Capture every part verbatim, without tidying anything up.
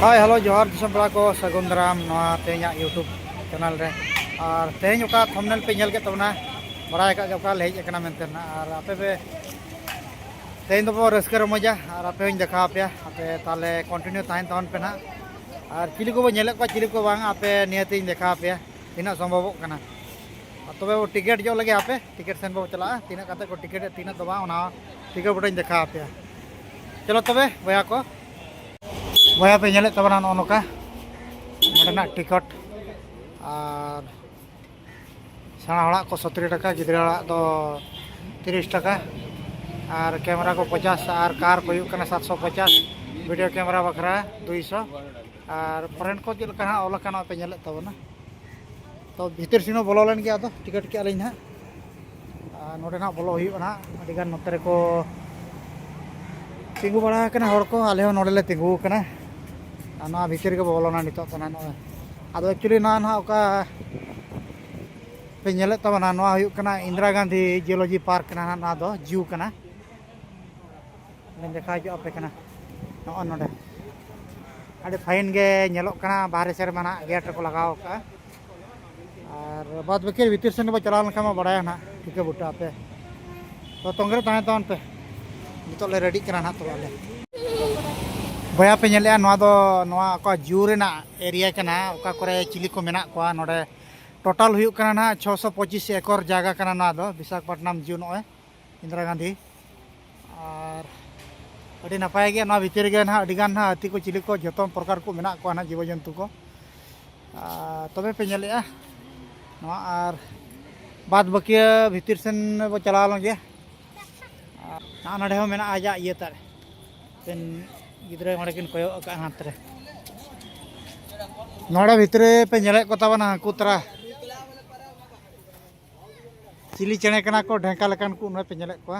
ᱦᱳᱭ, ᱦᱮᱞᱳ, ᱡᱚᱦᱟᱨ ᱫᱤᱥᱚᱢ ᱯᱮᱲᱟ ᱠᱚ, ᱥᱟᱹᱜᱩᱱ ᱫᱟᱨᱟᱢ ᱱᱚᱣᱟ ᱛᱮᱦᱮᱧᱟᱜ YouTube ᱪᱮᱱᱮᱞ ᱨᱮ᱾ ᱟᱨ ᱛᱮᱦᱮᱧ ᱚᱠᱟ ᱛᱷᱟᱢᱵᱽᱱᱮᱞ ᱯᱮ ᱧᱮᱞ ᱠᱮᱫ ᱛᱟᱵᱚᱱᱟ, ᱵᱟᱲᱟᱭ ᱟᱠᱟᱫ ᱜᱮ ᱚᱠᱟ ᱞᱮ ᱦᱮᱡ ᱟᱠᱟᱱᱟ ᱢᱮᱱᱛᱮ ᱱᱟᱜ᱾ ᱟᱨ ᱟᱯᱮ ᱯᱮ, ᱛᱮᱦᱮᱧ ᱫᱚᱵᱚ ᱨᱟᱹᱥᱠᱟᱹ ᱨᱚᱢᱚᱡᱟ ᱟᱨ ᱟᱯᱮ ᱦᱚᱸᱧ ᱫᱮᱠᱷᱟᱣ ᱟᱯᱮᱭᱟ᱾ ᱟᱯᱮ ᱛᱟᱦᱚᱞᱮ continue ᱛᱟᱦᱮᱱ ᱛᱟᱵᱚᱱ ᱯᱮ ᱱᱟᱜ᱾ ᱟᱨ ᱪᱤᱞᱤ ᱠᱚᱵᱚ ᱧᱮᱞᱮᱫ ᱠᱚᱣᱟ, ᱪᱤᱞᱤ ᱠᱚ ᱵᱟᱝ, ᱟᱯᱮ ᱱᱤᱭᱟᱹᱛᱤᱧ ᱫᱮᱠᱷᱟᱣ ᱟᱯᱮᱭᱟ ᱛᱤᱱᱟᱹᱜ ᱥᱚᱢᱵᱷᱚᱵᱚᱜ ᱠᱟᱱᱟ᱾ ᱟᱨ ᱛᱚᱵᱮ ᱵᱚ ᱴᱤᱠᱤᱴ ᱡᱚᱜ ᱞᱟᱹᱜᱤᱫ ᱦᱟᱯᱮ, ᱴᱤᱠᱤᱴ ᱥᱮᱱ ᱵᱚ ᱪᱟᱞᱟᱜᱼᱟ᱾ ᱛᱤᱱᱟᱹᱜ ᱠᱟᱛᱮ ᱠᱚ ᱴᱤᱠᱤᱴ ᱮᱫ, ᱛᱤᱱᱟᱹᱜ ᱫᱚ ᱵᱟᱝ, ᱚᱱᱟ ᱴᱤᱠᱤᱴ ᱵᱚᱴᱷᱮᱧ ᱫᱮᱠᱷᱟᱣ ᱟᱯᱮᱭᱟ᱾ ᱪᱚᱞᱚ ᱛᱚᱵᱮ ᱵᱚᱭᱦᱟ ᱠᱚ, ᱵᱚᱭᱦᱟ ᱯᱮ ᱧᱮᱞᱮᱫ ᱛᱟᱵᱚᱱᱟ ᱱᱚᱜᱼᱚ ᱱᱚᱝᱠᱟ ᱱᱚᱰᱮᱱᱟᱜ ᱴᱤᱠᱤᱴ᱾ ᱟᱨ ᱥᱮᱬᱟ ᱦᱚᱲᱟᱜ ᱠᱚ ᱥᱚᱛᱨᱤ ᱴᱟᱠᱟ, ᱜᱤᱫᱽᱨᱟᱹ ᱦᱚᱲᱟᱜ ᱫᱚ ᱛᱤᱨᱤᱥ ᱴᱟᱠᱟ᱾ ᱟᱨ ᱠᱮᱢᱮᱨᱟ ᱠᱚ ᱯᱚᱪᱟᱥ, ᱟᱨ ᱠᱟᱨ ᱠᱚ ᱦᱩᱭᱩᱜ ᱠᱟᱱᱟ ᱥᱟᱛᱥᱚ ᱯᱚᱪᱟᱥ, ᱵᱷᱤᱰᱤᱭᱳ ᱠᱮᱢᱮᱨᱟ ᱵᱟᱠᱷᱨᱟ ᱫᱩᱭᱥᱚ᱾ ᱟᱨ ᱯᱷᱚᱨᱮᱱ ᱠᱚ ᱪᱮᱫ ᱞᱮᱠᱟ ᱦᱟᱸᱜ ᱚᱞ ᱟᱠᱟᱱᱟ ᱯᱮ ᱧᱮᱞᱮᱫ ᱛᱟᱵᱚᱱᱟ᱾ ᱛᱚ ᱵᱷᱤᱛᱤᱨ ᱥᱮᱱ ᱦᱚᱸ ᱵᱚᱞᱚ ᱞᱮᱱ ᱜᱮ, ᱟᱫᱚ ᱴᱤᱠᱤᱴ ᱠᱮᱜᱼᱟ ᱞᱤᱧ ᱦᱟᱸᱜ᱾ ᱟᱨ ᱱᱚᱰᱮ ᱱᱟᱜ ᱵᱚᱞᱚ ᱦᱩᱭᱩᱜᱼᱟ ᱱᱟᱜ᱾ ᱟᱹᱰᱤᱜᱟᱱ ᱱᱚᱛᱮ ᱨᱮᱠᱚ ᱛᱤᱸᱜᱩ ᱵᱟᱲᱟ ᱟᱠᱟᱱᱟ ᱦᱚᱲ ᱠᱚ, ᱟᱞᱮ ᱦᱚᱸ ᱱᱚᱰᱮ ᱞᱮ ᱛᱤᱸᱜᱩ ᱟᱠᱟᱱᱟ᱾ ᱟᱨ ᱱᱚᱣᱟ ᱵᱷᱤᱛᱤᱨ ᱨᱮᱜᱮ ᱵᱚ ᱵᱚᱞᱚᱱᱟ ᱱᱤᱛᱚᱜ ᱫᱚ ᱱᱟᱜ ᱱᱚᱜᱼᱚᱭ᱾ ᱟᱫᱚ actually ᱱᱚᱣᱟ ᱱᱟᱜ ᱚᱠᱟ ᱯᱮ ᱧᱮᱞᱮᱫ ᱛᱟᱵᱚᱱᱟ, ᱱᱚᱣᱟ ᱦᱩᱭᱩᱜ ᱠᱟᱱᱟ ᱤᱱᱫᱤᱨᱟ ᱜᱟᱱᱫᱷᱤ ᱡᱤᱭᱳᱞᱚᱡᱤ ᱯᱟᱨᱠ ᱠᱟᱱᱟ ᱱᱟᱜ, ᱱᱚᱣᱟ ᱫᱚ ᱡᱩ ᱠᱟᱱᱟ᱾ ᱞᱤᱧ ᱫᱮᱠᱷᱟᱣ ᱦᱚᱪᱚ ᱟᱯᱮ ᱠᱟᱱᱟ᱾ ᱱᱚᱜᱼᱚ ᱱᱚᱰᱮ ᱟᱹᱰᱤ ᱯᱷᱟᱭᱤᱱ ᱜᱮ ᱧᱮᱞᱚᱜ ᱠᱟᱱᱟ, ᱵᱟᱦᱨᱮ ᱥᱮᱨᱢᱟ ᱱᱟᱜ ᱜᱮᱴ ᱨᱮᱠᱚ ᱞᱟᱜᱟᱣ ᱟᱠᱟᱫᱼᱟ᱾ ᱟᱨ ᱵᱟᱫᱽ ᱵᱟᱹᱠᱤ ᱵᱷᱤᱛᱤᱨ ᱥᱮᱱ ᱵᱚ ᱪᱟᱞᱟᱣ ᱞᱮᱱᱠᱷᱟᱱ ᱢᱟ ᱵᱟᱲᱟᱭᱟ ᱱᱟᱦᱟᱜ, ᱴᱷᱤᱠᱟᱹ ᱵᱩᱴᱟᱹ ᱟᱯᱮ᱾ ᱛᱚ ᱛᱚᱸᱜᱮ ᱨᱮ ᱛᱟᱦᱮᱸ ᱛᱟᱵᱚᱱ ᱯᱮ, ᱱᱤᱛᱚᱜ ᱞᱮ ᱨᱮᱰᱤᱜ ᱠᱟᱱᱟ ᱱᱟᱦᱟᱜ᱾ ᱛᱚᱵᱮ ᱟᱞᱮ ᱵᱚᱭᱦᱟ ᱯᱮ ᱧᱮᱞᱮᱜᱼᱟ, ᱱᱚᱣᱟ ᱫᱚ ᱱᱚᱣᱟ ᱚᱠᱟ ᱡᱩ ᱨᱮᱱᱟᱜ ᱮᱨᱤᱭᱟ ᱠᱟᱱᱟ, ᱚᱠᱟ ᱠᱚᱨᱮ ᱪᱤᱞᱤ ᱠᱚ ᱢᱮᱱᱟᱜ ᱠᱚᱣᱟ᱾ ᱱᱚᱰᱮ ᱴᱳᱴᱟᱞ ᱦᱩᱭᱩᱜ ᱠᱟᱱᱟ ᱱᱟᱦᱟᱜ ᱪᱷᱚᱥᱚ ᱯᱚᱸᱪᱤᱥ ᱮᱠᱚᱨ ᱡᱟᱭᱜᱟ ᱠᱟᱱᱟ ᱱᱚᱣᱟ ᱫᱚ, ᱵᱤᱥᱟᱠᱷᱟᱯᱟᱴᱱᱟᱢ ᱡᱩ ᱱᱚᱜᱼᱚᱭ᱾ ᱤᱱᱫᱤᱨᱟ ᱜᱟᱱᱫᱷᱤ᱾ ᱟᱨ ᱟᱹᱰᱤ ᱱᱟᱯᱟᱭ ᱜᱮ, ᱱᱚᱣᱟ ᱵᱷᱤᱛᱤᱨ ᱨᱮᱜᱮ ᱱᱟᱦᱟᱜ ᱟᱹᱰᱤᱜᱟᱱ ᱱᱟᱦᱟᱜ ᱦᱟᱹᱛᱤ ᱠᱚ, ᱪᱤᱞᱤ ᱠᱚ, ᱡᱚᱛᱚ ᱯᱨᱚᱠᱟᱨ ᱠᱚ ᱢᱮᱱᱟᱜ ᱠᱚᱣᱟ ᱱᱟᱦᱟᱜ, ᱡᱤᱵᱽ ᱡᱚᱱᱛᱩ ᱠᱚ᱾ ᱟᱨ ᱛᱚᱵᱮ ᱯᱮ ᱧᱮᱞᱮᱜᱼᱟ ᱱᱚᱣᱟ, ᱟᱨ ᱵᱟᱫᱽ ᱵᱟᱹᱠᱤᱭᱟᱹ ᱵᱷᱤᱛᱤᱨ ᱥᱮᱱ ᱵᱚ ᱪᱟᱞᱟᱣ ᱞᱮᱱ ᱜᱮ᱾ ᱟᱨ ᱱᱚᱜᱼᱚ ᱱᱚᱰᱮ ᱦᱚᱸ ᱢᱮᱱᱟᱜᱼᱟ ᱟᱡᱟᱜ ᱤᱭᱟᱹ ᱛᱟᱨ, ᱟᱹᱠᱤᱱ ᱜᱤᱫᱽᱨᱟᱹ ᱱᱚᱰᱮ ᱠᱤᱱ ᱠᱚᱭᱚᱜ ᱟᱠᱟᱫᱼᱟ ᱦᱟᱱᱛᱮ ᱨᱮ᱾ ᱱᱚᱰᱮ ᱵᱷᱤᱛᱨᱤ ᱯᱮ ᱧᱮᱞᱮᱫ ᱠᱚ ᱛᱟᱵᱚᱱᱟ ᱦᱟᱹᱱᱠᱩ ᱛᱟᱨᱟ᱾ ᱪᱤᱞᱤ ᱪᱮᱬᱮ ᱠᱟᱱᱟ ᱠᱚ, ᱰᱷᱮᱝᱠᱟ ᱞᱮᱠᱟᱱ ᱠᱚ, ᱩᱱᱟᱹᱜ ᱯᱮ ᱧᱮᱞᱮᱫ ᱠᱚᱣᱟ᱾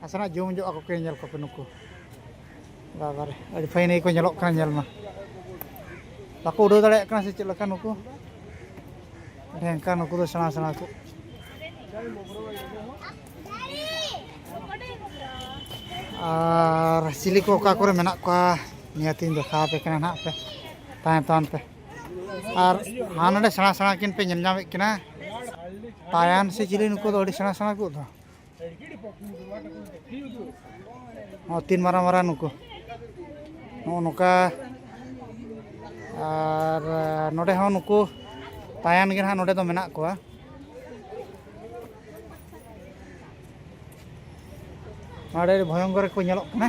ᱱᱟᱥᱮᱱᱟᱜ ᱡᱩᱢ ᱧᱚᱜ ᱟᱠᱚ ᱠᱚ, ᱧᱮᱞ ᱠᱚᱯᱮ ᱱᱩᱠᱩ᱾ ᱵᱟᱵᱟᱨᱮ, ᱟᱹᱰᱤ ᱯᱷᱟᱭᱤᱱ ᱜᱮᱠᱚ ᱧᱮᱞᱚᱜ ᱠᱟᱱᱟ, ᱧᱮᱞ ᱢᱟ᱾ ᱵᱟᱠᱚ ᱩᱰᱟᱹᱣ ᱫᱟᱲᱮᱭᱟᱜ ᱠᱟᱱᱟ ᱥᱮ ᱪᱮᱫ ᱞᱮᱠᱟ ᱱᱩᱠᱩ? ᱰᱷᱮᱝᱠᱟ ᱱᱩᱠᱩ ᱫᱚ ᱥᱮᱬᱟ ᱥᱮᱬᱟ ᱠᱚ᱾ ᱟᱨ ᱪᱤᱞᱤ ᱠᱚ ᱚᱠᱟ ᱠᱚᱨᱮ ᱢᱮᱱᱟᱜ ᱠᱚᱣᱟ? ᱱᱤᱭᱟᱹᱛᱤᱧ ᱫᱮᱠᱷᱟᱣ ᱟᱯᱮ ᱠᱟᱱᱟ ᱱᱟᱦᱟᱜ ᱯᱮ, ᱛᱟᱭᱚᱢ ᱛᱟᱭᱚᱢ ᱛᱮ᱾ ᱟᱨ ᱦᱟᱸ ᱱᱚᱰᱮ ᱥᱮᱬᱟ ᱥᱮᱬᱟ ᱠᱤᱱ ᱯᱮ ᱧᱮᱞ ᱧᱟᱢᱮᱫ ᱠᱤᱱᱟ, ᱛᱟᱭᱟᱱ ᱥᱮ ᱪᱤᱞᱤ, ᱱᱩᱠᱩ ᱫᱚ ᱟᱹᱰᱤ ᱥᱮᱬᱟ ᱥᱮᱬᱟ ᱠᱚ ᱫᱚ᱾ ᱦᱚᱸ, ᱛᱤᱱ ᱢᱟᱨᱟᱝ ᱢᱟᱨᱟᱝ ᱱᱩᱠᱩ, ᱱᱚᱜᱼᱚ ᱱᱚᱝᱠᱟ᱾ ᱟᱨ ᱱᱚᱰᱮ ᱦᱚᱸ ᱱᱩᱠᱩ ᱛᱟᱭᱟᱱ ᱜᱮ ᱱᱟᱦᱟᱜ ᱱᱚᱰᱮ ᱫᱚ ᱢᱮᱱᱟᱜ ᱠᱚᱣᱟ᱾ ᱟᱹᱰᱤ ᱵᱷᱚᱭᱚᱝᱠᱚᱨ ᱜᱮᱠᱚ ᱧᱮᱞᱚᱜ ᱠᱟᱱᱟ᱾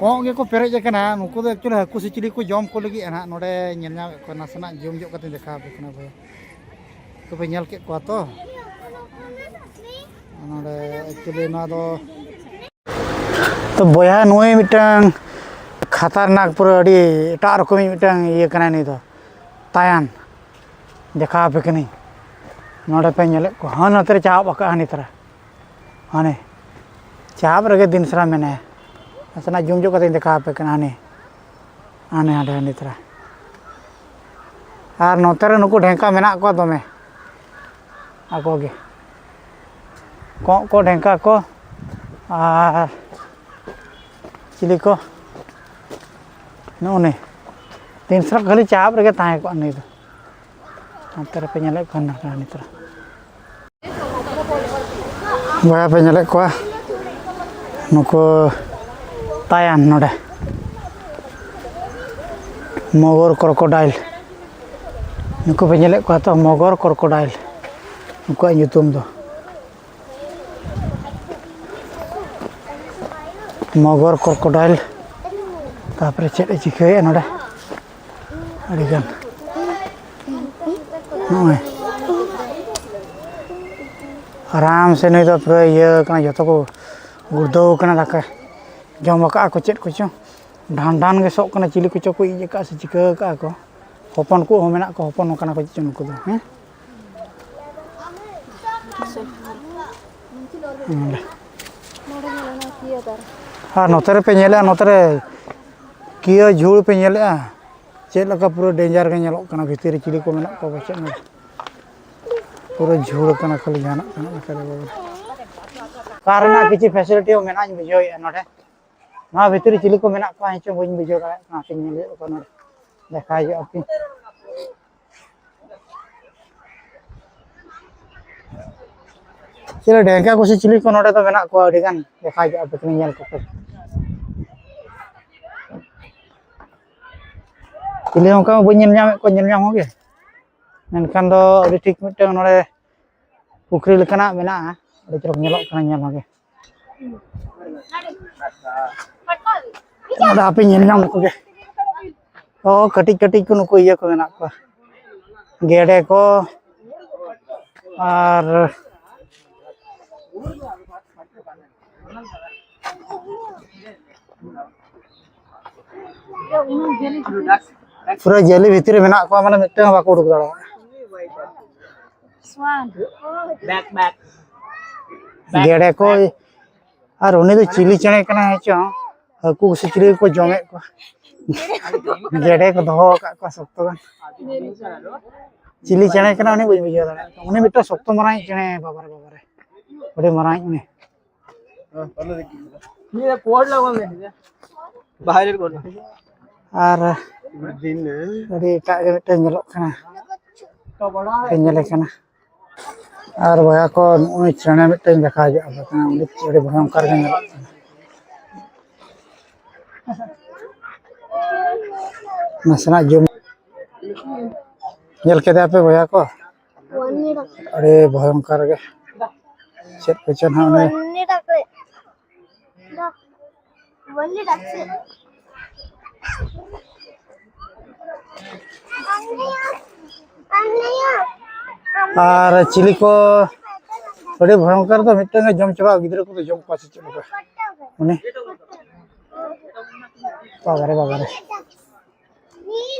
ᱠᱚᱸᱜ ᱜᱮᱠᱚ ᱯᱮᱨᱮᱡ ᱟᱠᱟᱱᱟ᱾ ᱱᱩᱠᱩ ᱫᱚ actually ᱦᱟᱹᱠᱩ ᱥᱮ ᱪᱤᱞᱤ ᱠᱚ ᱡᱚᱢ ᱠᱚ ᱞᱟᱹᱜᱤᱫ ᱱᱟᱦᱟᱜ ᱱᱚᱰᱮ ᱧᱮᱞ ᱧᱟᱢᱮᱫ ᱠᱚᱣᱟ᱾ ᱱᱟᱥᱮᱱᱟᱜ ᱡᱩᱢ ᱧᱚᱜ ᱠᱟᱛᱮᱧ ᱫᱮᱠᱷᱟᱣ ᱟᱯᱮ ᱠᱟᱱᱟ ᱵᱚᱭᱦᱟ᱾ ᱛᱚᱵᱮ ᱧᱮᱞ ᱠᱮᱫ ᱠᱚᱣᱟ ᱛᱚ᱾ ᱱᱚᱰᱮ actually ᱱᱚᱣᱟ ᱫᱚ ᱛᱚ ᱵᱚᱭᱦᱟ, ᱱᱩᱭ ᱢᱤᱫᱴᱟᱝ ᱠᱷᱟᱛᱟᱨᱱᱟᱠ, ᱯᱩᱨᱟᱹ ᱟᱹᱰᱤ ᱮᱴᱟᱜ ᱨᱚᱠᱚᱢᱤᱡ ᱢᱤᱫᱴᱟᱝ ᱤᱭᱟᱹ ᱠᱟᱱᱟᱭ ᱱᱩᱭ ᱫᱚ, ᱛᱟᱭᱟᱱ᱾ ᱫᱮᱠᱷᱟᱣ ᱟᱯᱮ ᱠᱟᱹᱱᱟᱹᱧ᱾ ᱱᱚᱰᱮ ᱯᱮ ᱧᱮᱞᱮᱫ ᱠᱚᱣᱟ, ᱦᱟᱱ ᱱᱚᱛᱮ ᱨᱮ ᱪᱟᱦᱟᱵ ᱟᱠᱟᱫ ᱦᱟᱹᱱᱤ ᱛᱟᱨᱟ᱾ ᱦᱟᱱᱮ ᱪᱟᱦᱟᱵ ᱨᱮᱜᱮ ᱫᱤᱱ ᱥᱟᱨᱟ ᱢᱮᱱᱟᱭᱟ᱾ ᱱᱟᱥᱮᱱᱟᱜ ᱡᱩᱢ ᱧᱚᱜ ᱠᱟᱛᱮᱧ ᱫᱮᱠᱷᱟᱣ ᱟᱯᱮ ᱠᱟᱱᱟ᱾ ᱦᱟᱱᱮ, ᱦᱟᱱᱮ ᱦᱟᱸᱰᱮ ᱦᱟᱹᱱᱤ ᱛᱟᱨᱟ᱾ ᱟᱨ ᱱᱚᱛᱮ ᱨᱮ ᱱᱩᱠᱩ ᱰᱷᱮᱝᱠᱟ ᱢᱮᱱᱟᱜ ᱠᱚᱣᱟ ᱫᱚᱢᱮ᱾ ᱟᱠᱚ ᱜᱮ᱾ ᱠᱚᱸᱜ ᱠᱚ, ᱰᱷᱮᱝᱠᱟ ᱠᱚ, ᱟᱨ ᱪᱤᱞᱤ ᱠᱚ, ᱱᱩᱜᱼᱩ ᱱᱩᱭ᱾ ᱛᱤᱱ ᱥᱚᱨᱚᱠ ᱠᱷᱟᱹᱞᱤ ᱪᱟᱦᱟᱵ ᱨᱮᱜᱮ ᱛᱟᱦᱮᱸ ᱠᱚᱜᱼᱟ ᱱᱩᱭ ᱫᱚ᱾ ᱦᱟᱱᱛᱮ ᱨᱮᱯᱮ ᱧᱮᱞᱮᱫ ᱠᱚᱣᱟ ᱱᱟᱦᱟᱜ ᱱᱤᱛᱚᱜ᱾ ᱵᱚᱭᱦᱟ ᱯᱮ ᱧᱮᱞᱮᱫ ᱠᱚᱣᱟ ᱱᱩᱠᱩ ᱛᱟᱭᱟᱱ ᱱᱚᱰᱮ᱾ ᱢᱚᱜᱚᱨ crocodile᱾ ᱱᱩᱠᱩ ᱯᱮ ᱧᱮᱞᱮᱫ ᱠᱚᱣᱟ ᱛᱚ, ᱢᱚᱜᱚᱨ crocodile ᱱᱩᱠᱩᱣᱟᱜ ᱧᱩᱛᱩᱢ ᱫᱚ᱾ ᱢᱚᱜᱚᱨ crocodile᱾ ᱛᱟᱯᱚᱨᱮ ᱪᱮᱫ ᱮ ᱪᱤᱠᱟᱹᱭᱮᱫᱼᱟ ᱱᱚᱰᱮ? ᱟᱹᱰᱤᱜᱟᱱ᱾ ᱱᱚᱜᱼᱚᱭ᱾ ᱟᱨᱟᱢ ᱥᱮ ᱱᱩᱭ ᱫᱚ ᱯᱩᱨᱟᱹ ᱤᱭᱟᱹ ᱠᱟᱱᱟ, ᱡᱚᱛᱚ ᱠᱚ ᱜᱩᱲᱫᱟᱹᱣ ᱠᱟᱱᱟ, ᱫᱟᱠᱟ ᱡᱚᱢ ᱟᱠᱟᱫᱼᱟ ᱠᱚ ᱪᱮᱫ ᱠᱚᱪᱚ᱾ ᱰᱷᱟᱱ ᱰᱷᱟᱱ ᱜᱮ ᱥᱚᱜ ᱠᱟᱱᱟ, ᱪᱤᱞᱤ ᱠᱚᱪᱚ ᱠᱚ ᱤᱡ ᱟᱠᱟᱫᱼᱟ ᱥᱮ ᱪᱤᱠᱟᱹ ᱟᱠᱟᱫᱼᱟ ᱠᱚ᱾ ᱦᱚᱯᱚᱱ ᱠᱚ ᱦᱚᱸ ᱢᱮᱱᱟᱜ ᱠᱚᱣᱟ, ᱦᱚᱯᱚᱱ ᱠᱟᱱᱟ ᱠᱚ ᱪᱮᱫ ᱪᱚ ᱱᱩᱠᱩ ᱫᱚ, ᱦᱮᱸ? ᱱᱚᱰᱮ᱾ ᱟᱨ ᱱᱚᱛᱮ ᱨᱮᱯᱮ ᱧᱮᱞᱮᱫᱼᱟ, ᱱᱚᱛᱮ ᱨᱮ ᱠᱤᱭᱟᱹ ᱡᱷᱩᱲ ᱯᱮ ᱧᱮᱞᱮᱫᱼᱟ, ᱪᱮᱫ ᱞᱮᱠᱟ ᱯᱩᱨᱟᱹ danger ᱜᱮ ᱧᱮᱞᱚᱜ ᱠᱟᱱᱟ᱾ ᱵᱷᱤᱛᱤᱨ ᱨᱮ ᱪᱤᱞᱤ ᱠᱚ ᱢᱮᱱᱟᱜ ᱠᱚᱣᱟ ᱯᱟᱪᱮᱫ ᱱᱚᱰᱮ᱾ ᱯᱩᱨᱟᱹ ᱡᱷᱩᱲ ᱠᱟᱱᱟ ᱠᱷᱟᱹᱞᱤ ᱡᱟᱦᱟᱱᱟᱜ ᱠᱟᱱᱟ ᱞᱮᱠᱟ ᱫᱚ ᱵᱟᱝ᱾ ᱚᱠᱟ ᱨᱮᱱᱟᱜ ᱠᱤᱪᱷᱩ facility ᱦᱚᱸ ᱢᱮᱱᱟᱜᱼᱟ, ᱤᱧ ᱵᱩᱡᱷᱟᱹᱣᱮᱫᱼᱟ ᱱᱚᱰᱮ᱾ ᱱᱚᱣᱟ ᱵᱷᱤᱛᱨᱤ ᱪᱤᱞᱤ ᱠᱚ ᱢᱮᱱᱟᱜ ᱠᱚᱣᱟ ᱦᱮᱸ ᱪᱚᱝ, ᱵᱟᱹᱧ ᱵᱩᱡᱷᱟᱹᱣ ᱫᱟᱲᱮᱭᱟᱜ ᱠᱟᱱᱟ᱾ ᱦᱟᱯᱮᱧ ᱧᱮᱞ ᱦᱩᱭᱩᱜ ᱠᱟᱱᱟ ᱱᱚᱰᱮ, ᱫᱮᱠᱷᱟᱣ ᱦᱩᱭᱩᱜᱼᱟ ᱦᱟᱯᱮ᱾ ᱪᱤᱞᱤ ᱰᱷᱮᱝᱠᱟ ᱠᱚ ᱥᱮ ᱪᱤᱞᱤ ᱠᱚ ᱱᱚᱰᱮ ᱫᱚ ᱢᱮᱱᱟᱜ ᱠᱚᱣᱟ ᱟᱹᱰᱤ ᱜᱟᱱ, ᱫᱮᱠᱷᱟᱣ ᱦᱩᱭᱩᱜᱼᱟ ᱦᱟᱯᱮ, ᱧᱮᱞ ᱠᱚᱯᱮ᱾ ᱪᱤᱞᱤ ᱦᱚᱸ ᱚᱱᱠᱟ ᱢᱟ ᱵᱟᱹᱧ ᱧᱮᱞ ᱧᱟᱢᱮᱫ ᱠᱚᱣᱟ, ᱧᱮᱞ ᱧᱟᱢ ᱦᱚᱸ ᱜᱮ᱾ ᱢᱮᱱᱠᱷᱟᱱ ᱫᱚ ᱟᱹᱰᱤ ᱴᱷᱤᱠ ᱢᱤᱫᱴᱟᱝ ᱱᱚᱰᱮ ᱯᱩᱠᱷᱨᱤ ᱞᱮᱠᱟᱱᱟᱜ ᱢᱮᱱᱟᱜᱼᱟ, ᱟᱹᱰᱤ ᱪᱚᱨᱚᱠ ᱧᱮᱞᱚᱜ ᱠᱟᱱᱟ ᱧᱮᱞ ᱦᱚᱸ ᱜᱮ᱾ ᱱᱚᱰᱮ ᱦᱟᱯᱮ ᱧᱮᱞ ᱧᱟᱢ ᱠᱚᱜᱮ᱾ ᱚ, ᱠᱟᱹᱴᱤᱡ ᱠᱟᱹᱴᱤᱡ ᱠᱚ ᱱᱩᱠᱩ ᱤᱭᱟᱹ ᱠᱚ ᱢᱮᱱᱟᱜ ᱠᱚᱣᱟ, ᱜᱮᱰᱮ ᱠᱚ᱾ ᱟᱨ ᱯᱩᱨᱟᱹ ᱡᱟᱹᱞᱤ ᱵᱷᱤᱛᱤᱨ ᱨᱮ ᱢᱮᱱᱟᱜ ᱠᱚᱣᱟ, ᱢᱟᱱᱮ ᱢᱤᱫᱴᱟᱝ ᱦᱚᱸ ᱵᱟᱠᱚ ᱩᱰᱩᱠ ᱫᱟᱲᱮᱭᱟᱜᱼᱟ᱾ ᱜᱮᱰᱮ ᱠᱚ᱾ ᱟᱨ ᱩᱱᱤ ᱫᱚ ᱪᱤᱞᱤ ᱪᱮᱬᱮ ᱠᱟᱱᱟᱭ ᱦᱮᱸ ᱪᱚᱝ? ᱦᱟᱹᱠᱩ ᱥᱮ ᱪᱤᱞᱤ ᱠᱚ ᱡᱚᱢᱮᱫ ᱠᱚᱣᱟ᱾ ᱜᱮᱰᱮ ᱠᱚ ᱫᱚᱦᱚ ᱟᱠᱟᱫ ᱠᱚᱣᱟ ᱥᱚᱠᱛᱚ ᱜᱟᱱ᱾ ᱪᱤᱞᱤ ᱪᱮᱬᱮ ᱠᱟᱱᱟ ᱩᱱᱤ ᱵᱟᱹᱧ ᱵᱩᱡᱷᱟᱹᱣ ᱫᱟᱲᱮᱭᱟᱜ ᱠᱟᱱᱟ᱾ ᱩᱱᱤ ᱢᱤᱫᱴᱟᱝ ᱥᱚᱠᱛᱚ ᱢᱟᱨᱟᱝ ᱪᱮᱬᱮ, ᱵᱟᱵᱟᱨᱮ, ᱵᱟᱵᱟᱨᱮ, ᱟᱹᱰᱤ ᱢᱟᱨᱟᱝ ᱩᱱᱤ᱾ ᱵᱟᱦᱨᱮ ᱠᱚᱨᱮ᱾ ᱟᱨ ᱟᱹᱰᱤ ᱮᱴᱟᱜ ᱜᱮ ᱢᱤᱫᱴᱮᱱ ᱧᱮᱞᱚᱜ ᱠᱟᱱᱟ, ᱧᱮᱞᱮ ᱠᱟᱱᱟ᱾ ᱟᱨ ᱵᱚᱭᱦᱟ ᱠᱚ, ᱱᱚᱜᱼᱚᱭ ᱪᱮᱬᱮ ᱢᱤᱫᱴᱮᱱ ᱫᱮᱠᱷᱟᱣ ᱦᱤᱡᱩᱜᱼᱟ, ᱩᱱᱤ ᱟᱹᱰᱤ ᱵᱷᱚᱭᱚᱝᱠᱚᱨ ᱜᱮ ᱧᱮᱞᱚᱜ ᱠᱟᱱᱟ᱾ ᱱᱟᱥᱮᱱᱟᱜ ᱡᱩᱢ ᱧᱮᱞ ᱠᱮᱫᱟ ᱯᱮ ᱵᱚᱭᱦᱟ ᱠᱚ, ᱟᱹᱰᱤ ᱵᱷᱚᱭᱚᱝᱠᱚᱨ ᱜᱮ᱾ ᱪᱮᱫ ᱠᱚᱪᱚ ᱱᱟᱦᱟᱜ ᱚᱱᱮ ᱟᱨ ᱪᱤᱞᱤ ᱠᱚ ᱟᱹᱰᱤ ᱵᱷᱚᱭᱚᱝᱠᱚᱨ ᱫᱚ ᱢᱤᱫᱴᱟᱝ ᱮ ᱡᱚᱢ ᱪᱟᱵᱟ, ᱜᱤᱫᱽᱨᱟᱹ ᱠᱚᱫᱚ ᱡᱚᱢ ᱠᱚᱣᱟ ᱥᱮ ᱪᱮᱫ ᱞᱮᱠᱟ? ᱩᱱᱤ ᱵᱟᱵᱟᱨᱮ, ᱵᱟᱵᱟᱨᱮ᱾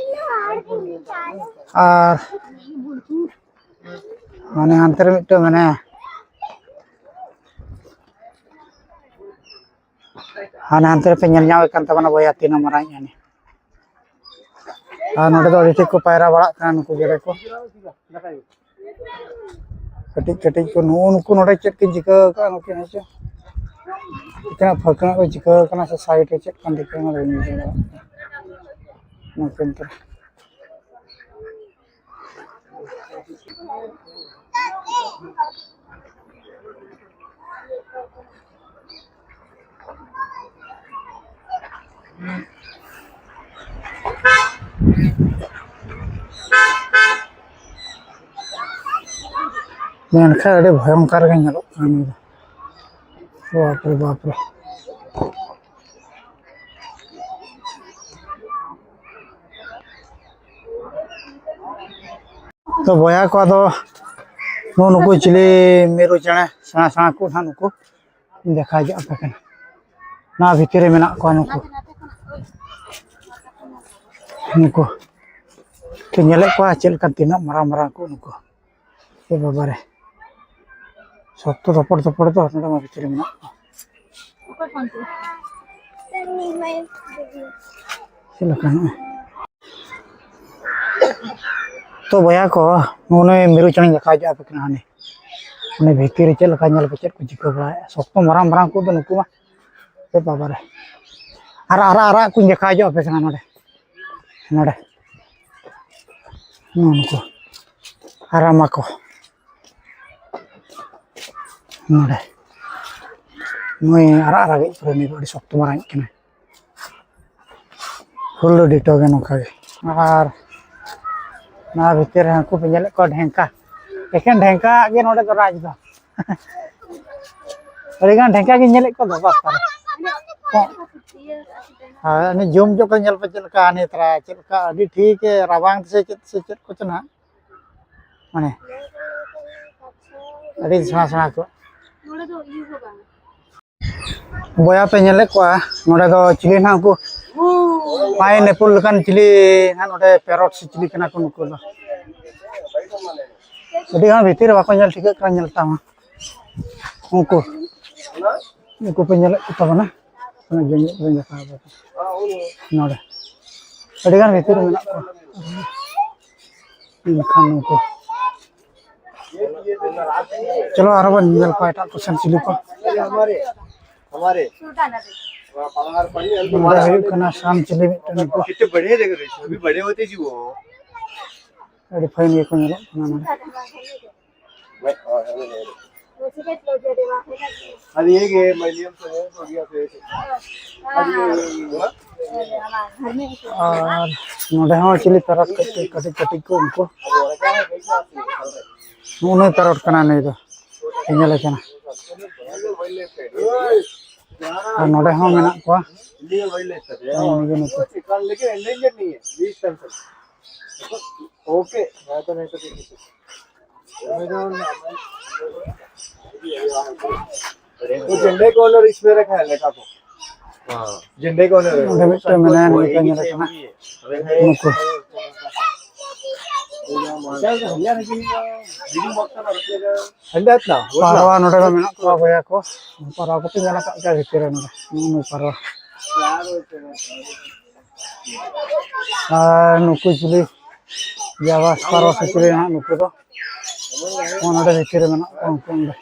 ᱟᱨ ᱦᱟᱱᱮ ᱦᱟᱱᱛᱮ ᱨᱮ ᱢᱤᱫᱴᱟᱝ ᱢᱮᱱᱟᱭᱟ᱾ ᱦᱟᱱᱮ ᱦᱟᱱᱛᱮ ᱨᱮᱯᱮ ᱧᱮᱞ ᱧᱟᱢᱮᱫ ᱠᱟᱱ ᱛᱟᱵᱚᱱᱟ ᱵᱚᱭᱦᱟ, ᱛᱤᱱᱟᱹᱜ ᱢᱟᱨᱟᱝ ᱤᱡ ᱠᱟᱱᱟᱭ᱾ ᱟᱨ ᱱᱚᱰᱮ ᱫᱚ ᱟᱹᱰᱤ ᱴᱷᱤᱠ ᱠᱚ ᱯᱟᱭᱨᱟ ᱵᱟᱲᱟᱜ ᱠᱟᱱᱟ ᱱᱩᱠᱩ ᱜᱮᱰᱮ ᱠᱚ᱾ ᱠᱟᱹᱴᱤᱡ ᱠᱟᱹᱴᱤᱡ ᱠᱚ ᱱᱩᱜᱼᱩ ᱱᱩᱠᱩ ᱱᱚᱰᱮ ᱪᱮᱫ ᱠᱤᱱ ᱪᱤᱠᱟᱹ ᱟᱠᱟᱫᱼᱟ ᱱᱩᱠᱤᱱ ᱦᱮᱸ ᱪᱮ? ᱛᱤᱱᱟᱹᱜ ᱯᱷᱟᱹᱠᱱᱟᱹᱜ ᱠᱚ ᱪᱤᱠᱟᱹ ᱠᱟᱱᱟ ᱥᱮ ᱥᱟᱭᱤᱰ ᱨᱮ ᱪᱮᱫ ᱠᱟᱱ ᱛᱟᱠᱚᱣᱟ, ᱚᱱᱟ ᱫᱚ ᱵᱟᱹᱧ ᱵᱩᱡᱷᱟᱹᱣ ᱫᱟᱲᱮᱭᱟᱜ ᱠᱟᱱᱟ᱾ ᱚᱱᱟ ᱠᱚ ᱱᱮᱛᱟᱨ ᱢᱮᱱᱠᱷᱟᱱ ᱟᱹᱰᱤ ᱵᱷᱚᱭᱚᱝᱠᱚᱨ ᱜᱮ ᱧᱮᱞᱚᱜ ᱠᱟᱱᱟ ᱱᱤᱭᱟᱹ ᱫᱚ᱾ ᱵᱟᱯᱨᱮ, ᱵᱟᱯᱨᱮ᱾ ᱛᱚ ᱵᱚᱭᱦᱟ ᱠᱚ, ᱟᱫᱚ ᱱᱩᱜᱼᱩ ᱱᱩᱠᱩ ᱪᱤᱞᱤ ᱢᱤᱨᱩ ᱪᱮᱬᱮ ᱥᱮᱬᱟ ᱥᱮᱬᱟ ᱠᱚ ᱱᱟᱦᱟᱜ, ᱱᱩᱠᱩ ᱫᱮᱠᱷᱟᱣ ᱧᱚᱜ ᱟᱯᱮ ᱠᱟᱱᱟ᱾ ᱱᱚᱣᱟ ᱵᱷᱤᱛᱤᱨ ᱨᱮ ᱢᱮᱱᱟᱜ ᱠᱚᱣᱟ ᱱᱩᱠᱩ, ᱱᱩᱠᱩ ᱯᱮ ᱧᱮᱞᱮᱫ ᱠᱚᱣᱟ ᱪᱮᱫ ᱞᱮᱠᱟ ᱛᱤᱱᱟᱹᱜ ᱢᱟᱨᱟᱝ ᱢᱟᱨᱟᱝ ᱠᱚ ᱱᱩᱠᱩ᱾ ᱮ ᱵᱟᱵᱟ ᱨᱮ, ᱥᱚᱠᱛᱚ ᱫᱚᱯᱚᱲ ᱫᱚᱯᱚᱲ ᱫᱚ ᱱᱚᱰᱮ ᱢᱟ ᱵᱷᱤᱛᱤᱨ ᱨᱮ ᱢᱮᱱᱟᱜ ᱠᱚᱣᱟ᱾ ᱪᱮᱫ ᱞᱮᱠᱟ ᱱᱚᱜᱼᱚᱭ? ᱛᱚ ᱵᱚᱭᱦᱟ ᱠᱚ, ᱱᱩᱭ ᱢᱤᱨᱩ ᱪᱮᱬᱮᱧ ᱫᱮᱠᱷᱟᱣ ᱦᱚᱪᱚ ᱟᱯᱮ ᱠᱟᱱᱟ᱾ ᱦᱟᱱᱮ ᱩᱱᱤ ᱵᱷᱤᱛᱤᱨ ᱨᱮ ᱪᱮᱫ ᱞᱮᱠᱟ ᱧᱮᱞ ᱯᱮ, ᱪᱮᱫ ᱠᱚ ᱪᱤᱠᱟᱹ ᱵᱟᱲᱟᱭᱮᱫᱼᱟ᱾ ᱥᱚᱠᱛᱚ ᱢᱟᱨᱟᱝ ᱢᱟᱨᱟᱝ ᱠᱚ ᱫᱚ ᱱᱩᱠᱩ ᱢᱟ᱾ ᱮ ᱵᱟᱵᱟ ᱨᱮ, ᱟᱨᱟᱜ ᱟᱨᱟᱜ ᱟᱨᱟᱜ ᱠᱚᱧ ᱫᱮᱠᱷᱟᱣ ᱦᱚᱪᱚ ᱟᱯᱮ ᱠᱟᱱᱟ ᱱᱚᱰᱮ, ᱱᱚᱰᱮ᱾ ᱱᱩᱜᱼᱩ ᱱᱩᱠᱩ ᱟᱨᱟᱢᱟ ᱠᱚ᱾ ᱱᱚᱰᱮ ᱱᱩᱭ ᱟᱨᱟᱜ ᱟᱨᱟᱜᱤᱡ ᱯᱩᱨᱟᱹ ᱱᱩᱭ ᱫᱚ ᱟᱹᱰᱤ ᱥᱚᱠᱛᱚ ᱢᱟᱨᱟᱝᱤᱡ ᱠᱟᱱᱟᱭ᱾ ᱦᱩᱞ ᱫᱚ ᱰᱤᱴᱳ ᱜᱮ ᱱᱚᱝᱠᱟ ᱜᱮ᱾ ᱟᱨ ᱱᱚᱣᱟ ᱵᱷᱤᱛᱤᱨ ᱨᱮ ᱦᱟᱹᱱᱠᱩ ᱯᱮ ᱧᱮᱞᱮᱫ ᱠᱚᱣᱟ ᱰᱷᱮᱝᱠᱟ, ᱮᱠᱮᱱ ᱰᱷᱮᱝᱠᱟ ᱜᱮ ᱱᱚᱰᱮ ᱫᱚ ᱨᱟᱡᱽ ᱫᱚ᱾ ᱟᱹᱰᱤ ᱜᱟᱱ ᱰᱷᱮᱝᱠᱟ ᱜᱮ ᱧᱮᱞᱮᱫ ᱠᱚᱣᱟ ᱫᱚ ᱵᱟᱥ ᱛᱟᱨᱟ᱾ ᱦᱳᱭ, ᱩᱱᱤ ᱡᱩᱢ ᱡᱚᱠᱷᱚᱱ ᱧᱮᱞ ᱯᱮ ᱪᱮᱫ ᱞᱮᱠᱟ ᱦᱟᱱᱮ ᱛᱟᱨᱟ ᱪᱮᱫ ᱞᱮᱠᱟ ᱟᱹᱰᱤ ᱴᱷᱤᱠ ᱮ ᱨᱟᱵᱟᱝ ᱥᱮ ᱪᱮᱫ ᱥᱮ ᱪᱮᱫ ᱠᱚᱪᱚ ᱱᱟᱦᱟᱜ, ᱢᱟᱱᱮ ᱟᱹᱰᱤ ᱥᱮᱬᱟ ᱥᱮᱬᱟ ᱠᱚ᱾ ᱵᱚᱭᱦᱟ ᱯᱮ ᱧᱮᱞᱮᱫ ᱠᱚᱣᱟ, ᱱᱚᱰᱮ ᱫᱚ ᱪᱤᱞᱤ ᱱᱟᱦᱟᱜ ᱩᱱᱠᱩ ᱯᱟᱭᱤᱱ ᱮᱯᱚᱞ ᱞᱮᱠᱟᱱ ᱪᱤᱞᱤ ᱱᱟᱦᱟᱜ, ᱱᱚᱰᱮ ᱯᱮᱨᱚᱴ ᱥᱮ ᱪᱤᱞᱤ ᱠᱟᱱᱟ ᱠᱚ ᱱᱩᱠᱩ ᱫᱚ᱾ ᱟᱹᱰᱤ ᱜᱟᱱ ᱵᱷᱤᱛᱤᱨ ᱨᱮ ᱵᱟᱠᱚ ᱧᱮᱞ ᱴᱷᱤᱠᱟᱹᱜ ᱠᱟᱱᱟ, ᱧᱮᱞ ᱛᱟᱢᱟ ᱩᱱᱠᱩ᱾ ᱩᱱᱠᱩ ᱯᱮ ᱧᱮᱞᱮᱫ ᱠᱚ ᱛᱟᱵᱚᱱᱟ, ᱩᱱᱟᱹᱜ ᱡᱚᱢ ᱧᱚᱜ ᱵᱟᱹᱧ ᱫᱮᱠᱷᱟᱣ ᱟᱯᱮ ᱠᱟᱱᱟ᱾ ᱱᱚᱰᱮ ᱟᱹᱰᱤ ᱜᱟᱱ ᱵᱷᱤᱛᱤᱨ ᱨᱮ ᱢᱮᱱᱟᱜ ᱠᱚᱣᱟ᱾ ᱮᱱᱠᱷᱟᱱ ᱩᱱᱠᱩ, ᱪᱚᱞᱚ ᱟᱨᱦᱚᱸ ᱵᱚᱱ ᱧᱮᱞ ᱠᱚᱣᱟ ᱮᱴᱟᱜ ᱠᱚ ᱥᱮᱱ ᱪᱤᱞᱤ ᱠᱚ᱾ हमारे। ᱱᱚᱰᱮ ᱦᱩᱭᱩᱜ ᱠᱟᱱᱟ ᱥᱟᱢ ᱪᱤᱞᱤ ᱢᱤᱫᱴᱮᱱ ᱠᱚ᱾ कितने बड़े देख रहे हैं, अभी बड़े होते जी वो। ᱟᱹᱰᱤ ᱯᱷᱟᱭᱤᱱ ᱜᱮᱠᱚ ᱧᱮᱞᱚᱜ ᱠᱟᱱᱟ ᱱᱚᱰᱮ᱾ अब ये ये मलयालम से हो गया, तो ये ᱟᱨ ᱱᱚᱰᱮ ᱦᱚᱸ ᱪᱤᱞᱤ ᱯᱮᱨᱚᱴ ᱠᱟᱹᱴᱤᱡ ᱠᱟᱹᱴᱤᱡ ᱠᱟᱹᱴᱤᱡ ᱠᱚ ᱩᱱᱠᱩ᱾ ᱱᱩᱭ ᱯᱮᱨᱚᱴ ᱠᱟᱱᱟ ᱱᱩᱭ ᱫᱚ᱾ ᱧᱮᱞᱮ ᱠᱟᱱᱟ᱾ ᱟᱨ ᱱᱚᱰᱮ ᱦᱚᱸ ᱢᱮᱱᱟᱜ ᱠᱚᱣᱟ᱾ ᱱᱩᱭ ᱜᱮ ᱱᱩᱠᱩ᱾ ᱳᱠᱮ, ᱦᱮᱸ ᱛᱚ ᱱᱤᱛᱚᱜ ᱴᱷᱤᱠ ᱜᱮᱭᱟ᱾ वो झंडे को और इसमें रखा है, लड़का को। हाँ। झंडे को और ᱱᱚᱰᱮ ᱢᱤᱫᱴᱮᱱ ᱢᱮᱱᱟᱭᱟ, ᱱᱩᱭ ᱠᱚ ᱧᱮᱞᱮ ᱠᱟᱱᱟ᱾ ᱱᱩᱠᱩ᱾ ᱦᱟᱸᱰᱮ ᱟᱛ ᱱᱟ, ᱯᱟᱨᱣᱟ ᱱᱚᱰᱮ ᱫᱚ ᱢᱮᱱᱟᱜ ᱠᱚᱣᱟ ᱵᱚᱭᱦᱟ ᱠᱚ᱾ ᱯᱟᱨᱣᱟ ᱠᱚᱯᱮ ᱧᱮᱞ ᱟᱠᱟᱫ ᱜᱮᱭᱟ ᱵᱷᱤᱛᱤᱨ ᱨᱮ ᱱᱚᱰᱮ᱾ ᱱᱩᱜᱼᱩ ᱱᱩᱭ ᱯᱟᱨᱣᱟ᱾ ᱟᱨ ᱱᱩᱠᱩ ᱪᱤᱞᱤ ᱡᱟᱣᱟ ᱯᱟᱨᱣᱟ ᱥᱮ ᱪᱤᱞᱤ ᱦᱟᱸᱜ ᱱᱩᱠᱩ ᱫᱚ᱾ ᱱᱚᱜᱼᱚ ᱱᱚᱰᱮ ᱵᱷᱤᱛᱤᱨ ᱨᱮ ᱢᱮᱱᱟᱜ ᱠᱚᱣᱟ ᱩᱱᱠᱩ ᱚᱸᱰᱮ᱾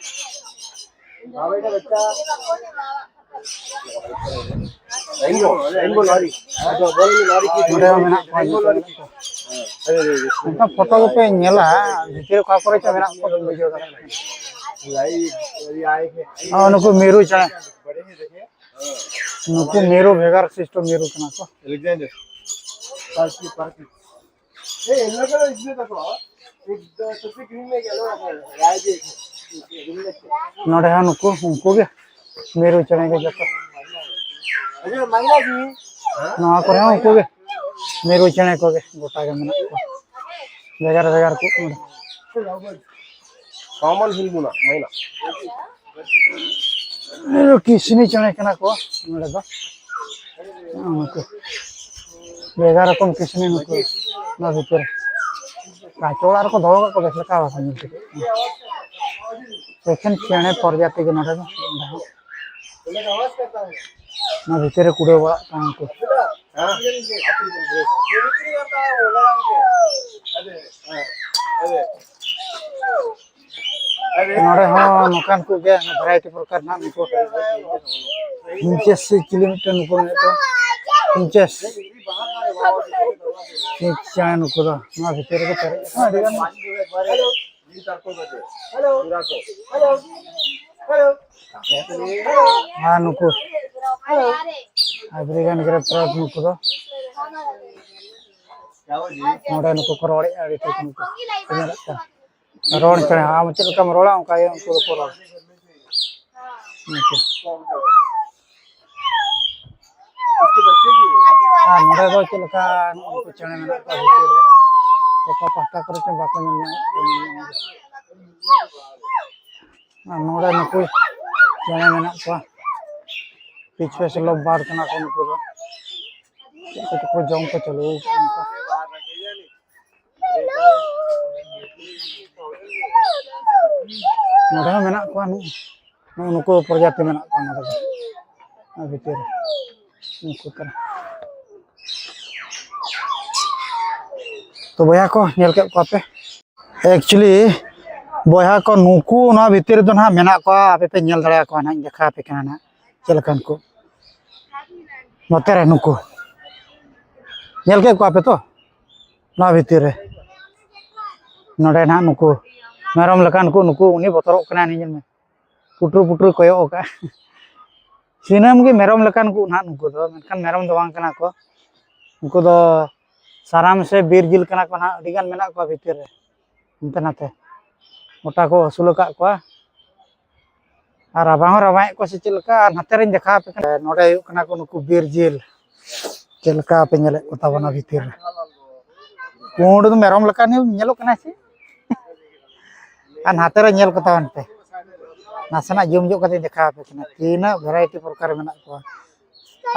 Rainbow, rainbow lorry. हाँ, तो बोल, ये लॉरी की। ᱱᱚᱰᱮ ᱦᱚᱸ ᱢᱮᱱᱟᱜ ᱠᱚᱣᱟ ᱡᱚᱛᱚ ᱢᱮᱱᱟᱜ ᱠᱚᱣᱟ᱾ ᱚᱱᱠᱟ ᱯᱷᱳᱴᱳ ᱜᱮᱯᱮ ᱧᱮᱞᱟ, ᱵᱷᱤᱛᱤᱨ ᱨᱮ ᱚᱠᱟ ᱠᱚᱨᱮ ᱪᱚ ᱢᱮᱱᱟᱜ ᱠᱚᱣᱟ, ᱵᱟᱹᱧ ᱵᱩᱡᱷᱟᱹᱣ ᱫᱟᱲᱮᱭᱟᱜ ᱠᱟᱱᱟ᱾ ᱱᱚᱜᱼᱚ ᱱᱩᱠᱩ ᱢᱤᱨᱩ ᱪᱮᱬᱮ, ᱱᱩᱠᱩ ᱢᱤᱨᱩ ᱵᱷᱮᱜᱟᱨ ᱥᱤᱥᱴᱮᱢ ᱢᱤᱨᱩ ᱠᱟᱱᱟ ᱠᱚ᱾ अलेक्जेंडर। ए, येलो कलर इसमें देखो, एक दो, सबसे ग्रीन में येलो है, राय भी एक है। ग्रीन में। ᱱᱚᱰᱮ ᱦᱚᱸ ᱱᱩᱠᱩ, ᱩᱱᱠᱩ ᱜᱮ ᱢᱤᱨᱩ ᱪᱮᱬᱮ ᱜᱮ ᱡᱚᱛᱚ᱾ ᱱᱚᱣᱟ ᱠᱚᱨᱮ ᱦᱚᱸ ᱩᱱᱠᱩ ᱜᱮ ᱢᱤᱨᱩ ᱪᱮᱬᱮ ᱠᱚᱜᱮ ᱜᱚᱴᱟ ᱜᱮ ᱢᱮᱱᱟᱜ ᱠᱚᱣᱟ, ᱵᱷᱮᱜᱟᱨ ᱵᱷᱮᱜᱟᱨ ᱠᱚ᱾ ᱱᱚᱰᱮ ᱠᱚᱢᱚᱱ ᱦᱤᱞ ᱵᱚᱱᱟ ᱢᱟᱭᱱᱟ᱾ ᱠᱤᱥᱱᱤ ᱪᱮᱬᱮ ᱠᱟᱱᱟ ᱠᱚ ᱱᱚᱰᱮ ᱫᱚ᱾ ᱱᱩᱠᱩ ᱵᱷᱮᱜᱟᱨ ᱨᱚᱠᱚᱢ ᱠᱤᱥᱱᱤ ᱱᱩᱠᱩ ᱱᱚᱣᱟ ᱵᱷᱤᱛᱤᱨ ᱨᱮ᱾ ᱠᱟᱸᱪ ᱚᱲᱟᱜ ᱨᱮᱠᱚ ᱫᱚᱦᱚ ᱠᱟᱜ ᱠᱚᱣᱟ, ᱵᱮᱥ ᱞᱮᱠᱟ ᱵᱟᱠᱚ ᱧᱮᱞ ᱴᱷᱤᱠᱚᱜ ᱠᱟᱱᱟ᱾ ᱮᱠᱷᱮᱱ ᱪᱮᱬᱮ ᱯᱨᱚᱡᱟᱛᱤ ᱜᱮ ᱱᱚᱰᱮ ᱫᱚ᱾ ᱱᱚᱣᱟ ᱵᱷᱤᱛᱤᱨ ᱨᱮ ᱠᱩᱲᱟᱹᱣ ᱵᱟᱲᱟᱜ ᱠᱟᱱᱟ ᱠᱚ᱾ ᱱᱚᱰᱮ ᱦᱚᱸ ᱱᱚᱝᱠᱟᱱ ᱠᱚᱜᱮ ᱵᱷᱮᱨᱟᱭᱴᱤ ᱯᱨᱚᱠᱟᱨ ᱨᱮᱱᱟᱜ ᱱᱩᱠᱩ ᱯᱷᱤᱧᱪᱮᱥ ᱥᱮ ᱪᱤᱞᱤ ᱢᱤᱫᱴᱮᱱ ᱱᱩᱠᱩ ᱢᱮᱱᱟᱜ ᱠᱚᱣᱟ, ᱯᱷᱤᱧᱪᱮᱥ᱾ ᱯᱷᱤᱧᱪ ᱪᱮᱬᱮ ᱱᱩᱠᱩ ᱫᱚ ᱱᱚᱣᱟ ᱵᱷᱤᱛᱤᱨ ᱨᱮᱜᱮ ᱯᱮᱨᱮᱡ ᱟᱠᱟᱱᱟ ᱟᱹᱰᱤ ᱜᱟᱱ᱾ ᱟᱨ ᱱᱩᱠᱩ ᱟᱯᱷᱨᱤᱠᱟᱱ ᱜᱨᱮᱯ ᱯᱮᱨᱚᱴ ᱱᱩᱠᱩ ᱫᱚ ᱱᱚᱰᱮ ᱱᱩᱠᱩ ᱠᱚ ᱨᱚᱲᱮᱫᱼᱟ, ᱟᱹᱰᱤ ᱴᱷᱤᱠ ᱱᱩᱠᱩ ᱠᱚ ᱧᱮᱞᱚᱜ ᱠᱟᱱᱟ᱾ ᱨᱚᱲ ᱪᱮᱬᱮ, ᱟᱢ ᱪᱮᱫ ᱞᱮᱠᱟᱢ ᱨᱚᱲᱟ ᱚᱱᱠᱟ ᱜᱮ ᱩᱱᱠᱩ ᱫᱚᱠᱚ ᱨᱚᱲᱟ᱾ ᱱᱩᱠᱩ᱾ ᱟᱨ ᱱᱚᱰᱮ ᱫᱚ ᱪᱮᱫ ᱞᱮᱠᱟ ᱱᱩᱠᱩ ᱪᱮᱬᱮ ᱢᱮᱱᱟᱜ ᱠᱚᱣᱟ ᱵᱷᱤᱛᱤᱨ ᱨᱮ, ᱚᱠᱟ ᱯᱟᱦᱴᱟ ᱠᱚᱨᱮ ᱪᱚᱝ ᱵᱟᱠᱚ ᱧᱮᱞ ᱧᱟᱢᱚᱜ ᱠᱟᱱᱟ᱾ ᱟᱨ ᱱᱚᱰᱮ ᱱᱩᱠᱩ ᱪᱮᱬᱮ ᱢᱮᱱᱟᱜ ᱠᱚᱣᱟ, ᱯᱤᱪ ᱯᱮᱥ ᱞᱚᱵ ᱵᱟᱨᱰ ᱠᱟᱱᱟ ᱠᱚ ᱱᱩᱠᱩ ᱫᱚ᱾ ᱪᱮᱫ ᱠᱚᱪᱚ ᱠᱚ ᱡᱚᱢ ᱠᱚ ᱪᱟᱹᱞᱩ ᱟᱠᱟᱫᱟ ᱱᱩᱠᱩ᱾ ᱱᱚᱰᱮ ᱦᱚᱸ ᱢᱮᱱᱟᱜ ᱠᱚᱣᱟ, ᱱᱩ-, ᱱᱩᱜᱼᱩ ᱱᱩᱠᱩ ᱯᱨᱚᱡᱟᱛᱤ ᱢᱮᱱᱟᱜ ᱠᱚᱣᱟ ᱱᱚᱰᱮ ᱫᱚ, ᱱᱚᱣᱟ ᱵᱷᱤᱛᱤᱨ ᱨᱮ ᱱᱩᱠᱩ ᱠᱟᱱᱟ᱾ ᱛᱚ ᱵᱚᱭᱦᱟ ᱠᱚ, ᱧᱮᱞ ᱠᱮᱫ ᱠᱚᱣᱟ ᱯᱮ᱾ Actually ᱵᱚᱭᱦᱟ ᱠᱚ, ᱱᱩᱠᱩ ᱱᱚᱣᱟ ᱵᱷᱤᱛᱤᱨ ᱨᱮᱫᱚ ᱱᱟᱦᱟᱜ ᱢᱮᱱᱟᱜ ᱠᱚᱣᱟ, ᱟᱯᱮ ᱯᱮ ᱧᱮᱞ ᱫᱟᱲᱮᱭᱟᱠᱚᱣᱟ ᱱᱟᱦᱟᱜ, ᱤᱧ ᱫᱮᱠᱷᱟᱣ ᱟᱯᱮ ᱠᱟᱱᱟ ᱱᱟᱦᱟᱜ ᱪᱮᱫ ᱞᱮᱠᱟᱱ ᱠᱚ᱾ ᱱᱚᱛᱮ ᱨᱮ ᱱᱩᱠᱩ ᱧᱮᱞ ᱠᱮᱫ ᱠᱚᱣᱟ ᱯᱮ ᱛᱚ, ᱱᱚᱣᱟ ᱵᱷᱤᱛᱤᱨ ᱨᱮ ᱱᱚᱰᱮ ᱱᱟᱦᱟᱜ ᱱᱩᱠᱩ ᱢᱮᱨᱚᱢ ᱞᱮᱠᱟᱱ ᱠᱚ, ᱱᱩᱠᱩ ᱩᱱᱤ ᱵᱚᱛᱚᱨᱚᱜ ᱠᱟᱱᱟᱭ, ᱩᱱᱤ ᱧᱮᱞ ᱢᱮ, ᱯᱩᱴᱩᱨ ᱯᱩᱴᱩᱨ ᱠᱚᱭᱚᱜ ᱟᱠᱟᱫ᱾ ᱥᱤᱱᱟᱹᱢ ᱜᱮ ᱢᱮᱨᱚᱢ ᱞᱮᱠᱟᱱ ᱠᱚ ᱱᱟᱦᱟᱜ ᱱᱩᱠᱩ ᱫᱚ, ᱢᱮᱱᱠᱷᱟᱱ ᱢᱮᱨᱚᱢ ᱫᱚ ᱵᱟᱝ ᱠᱟᱱᱟ ᱠᱚ᱾ ᱩᱱᱠᱩ ᱫᱚ ᱥᱟᱨᱟᱢ ᱥᱮ ᱵᱤᱨ ᱡᱤᱞ ᱠᱟᱱᱟ ᱠᱚ ᱱᱟᱦᱟᱜ, ᱟᱹᱰᱤ ᱜᱟᱱ ᱢᱮᱱᱟᱜ ᱠᱚᱣᱟ ᱵᱷᱤᱛᱤᱨ ᱨᱮ, ᱦᱟᱱᱛᱮ ᱱᱟᱛᱮ ᱜᱚᱴᱟ ᱠᱚ ᱟᱹᱥᱩᱞ ᱟᱠᱟᱫ ᱠᱚᱣᱟ᱾ ᱟᱨ ᱨᱟᱵᱟᱝ ᱦᱚᱸ ᱨᱟᱵᱟᱝᱮᱫ ᱠᱚᱣᱟ ᱥᱮ ᱪᱮᱫ ᱞᱮᱠᱟ? ᱟᱨ ᱱᱟᱛᱮ ᱨᱤᱧ ᱫᱮᱠᱷᱟᱣ ᱟᱯᱮ ᱠᱟᱱᱟ, ᱱᱚᱰᱮ ᱦᱩᱭᱩᱜ ᱠᱟᱱᱟ ᱠᱚ ᱱᱩᱠᱩ ᱵᱤᱨ ᱡᱤᱞ᱾ ᱪᱮᱫ ᱞᱮᱠᱟ ᱯᱮ ᱧᱮᱞᱮᱫ ᱠᱚ ᱛᱟᱵᱚᱱᱟ ᱵᱷᱤᱛᱤᱨ ᱨᱮ? ᱯᱩᱸᱰ ᱫᱚ ᱢᱮᱨᱚᱢ ᱞᱮᱠᱟ ᱧᱮᱞᱚᱜ ᱠᱟᱱᱟ ᱥᱮ? ᱟᱨ ᱱᱟᱛᱮ ᱨᱮ ᱧᱮᱞ ᱠᱚ ᱛᱟᱵᱚᱱ ᱯᱮ, ᱱᱟᱥᱮᱱᱟᱜ ᱡᱩᱢ ᱧᱚᱜ ᱠᱟᱛᱮᱧ ᱫᱮᱠᱷᱟᱣ ᱟᱯᱮ ᱠᱟᱱᱟ, ᱛᱤᱱᱟᱹᱜ ᱵᱷᱮᱨᱟᱭᱴᱤ ᱯᱨᱚᱠᱟᱨ ᱢᱮᱱᱟᱜ ᱠᱚᱣᱟ᱾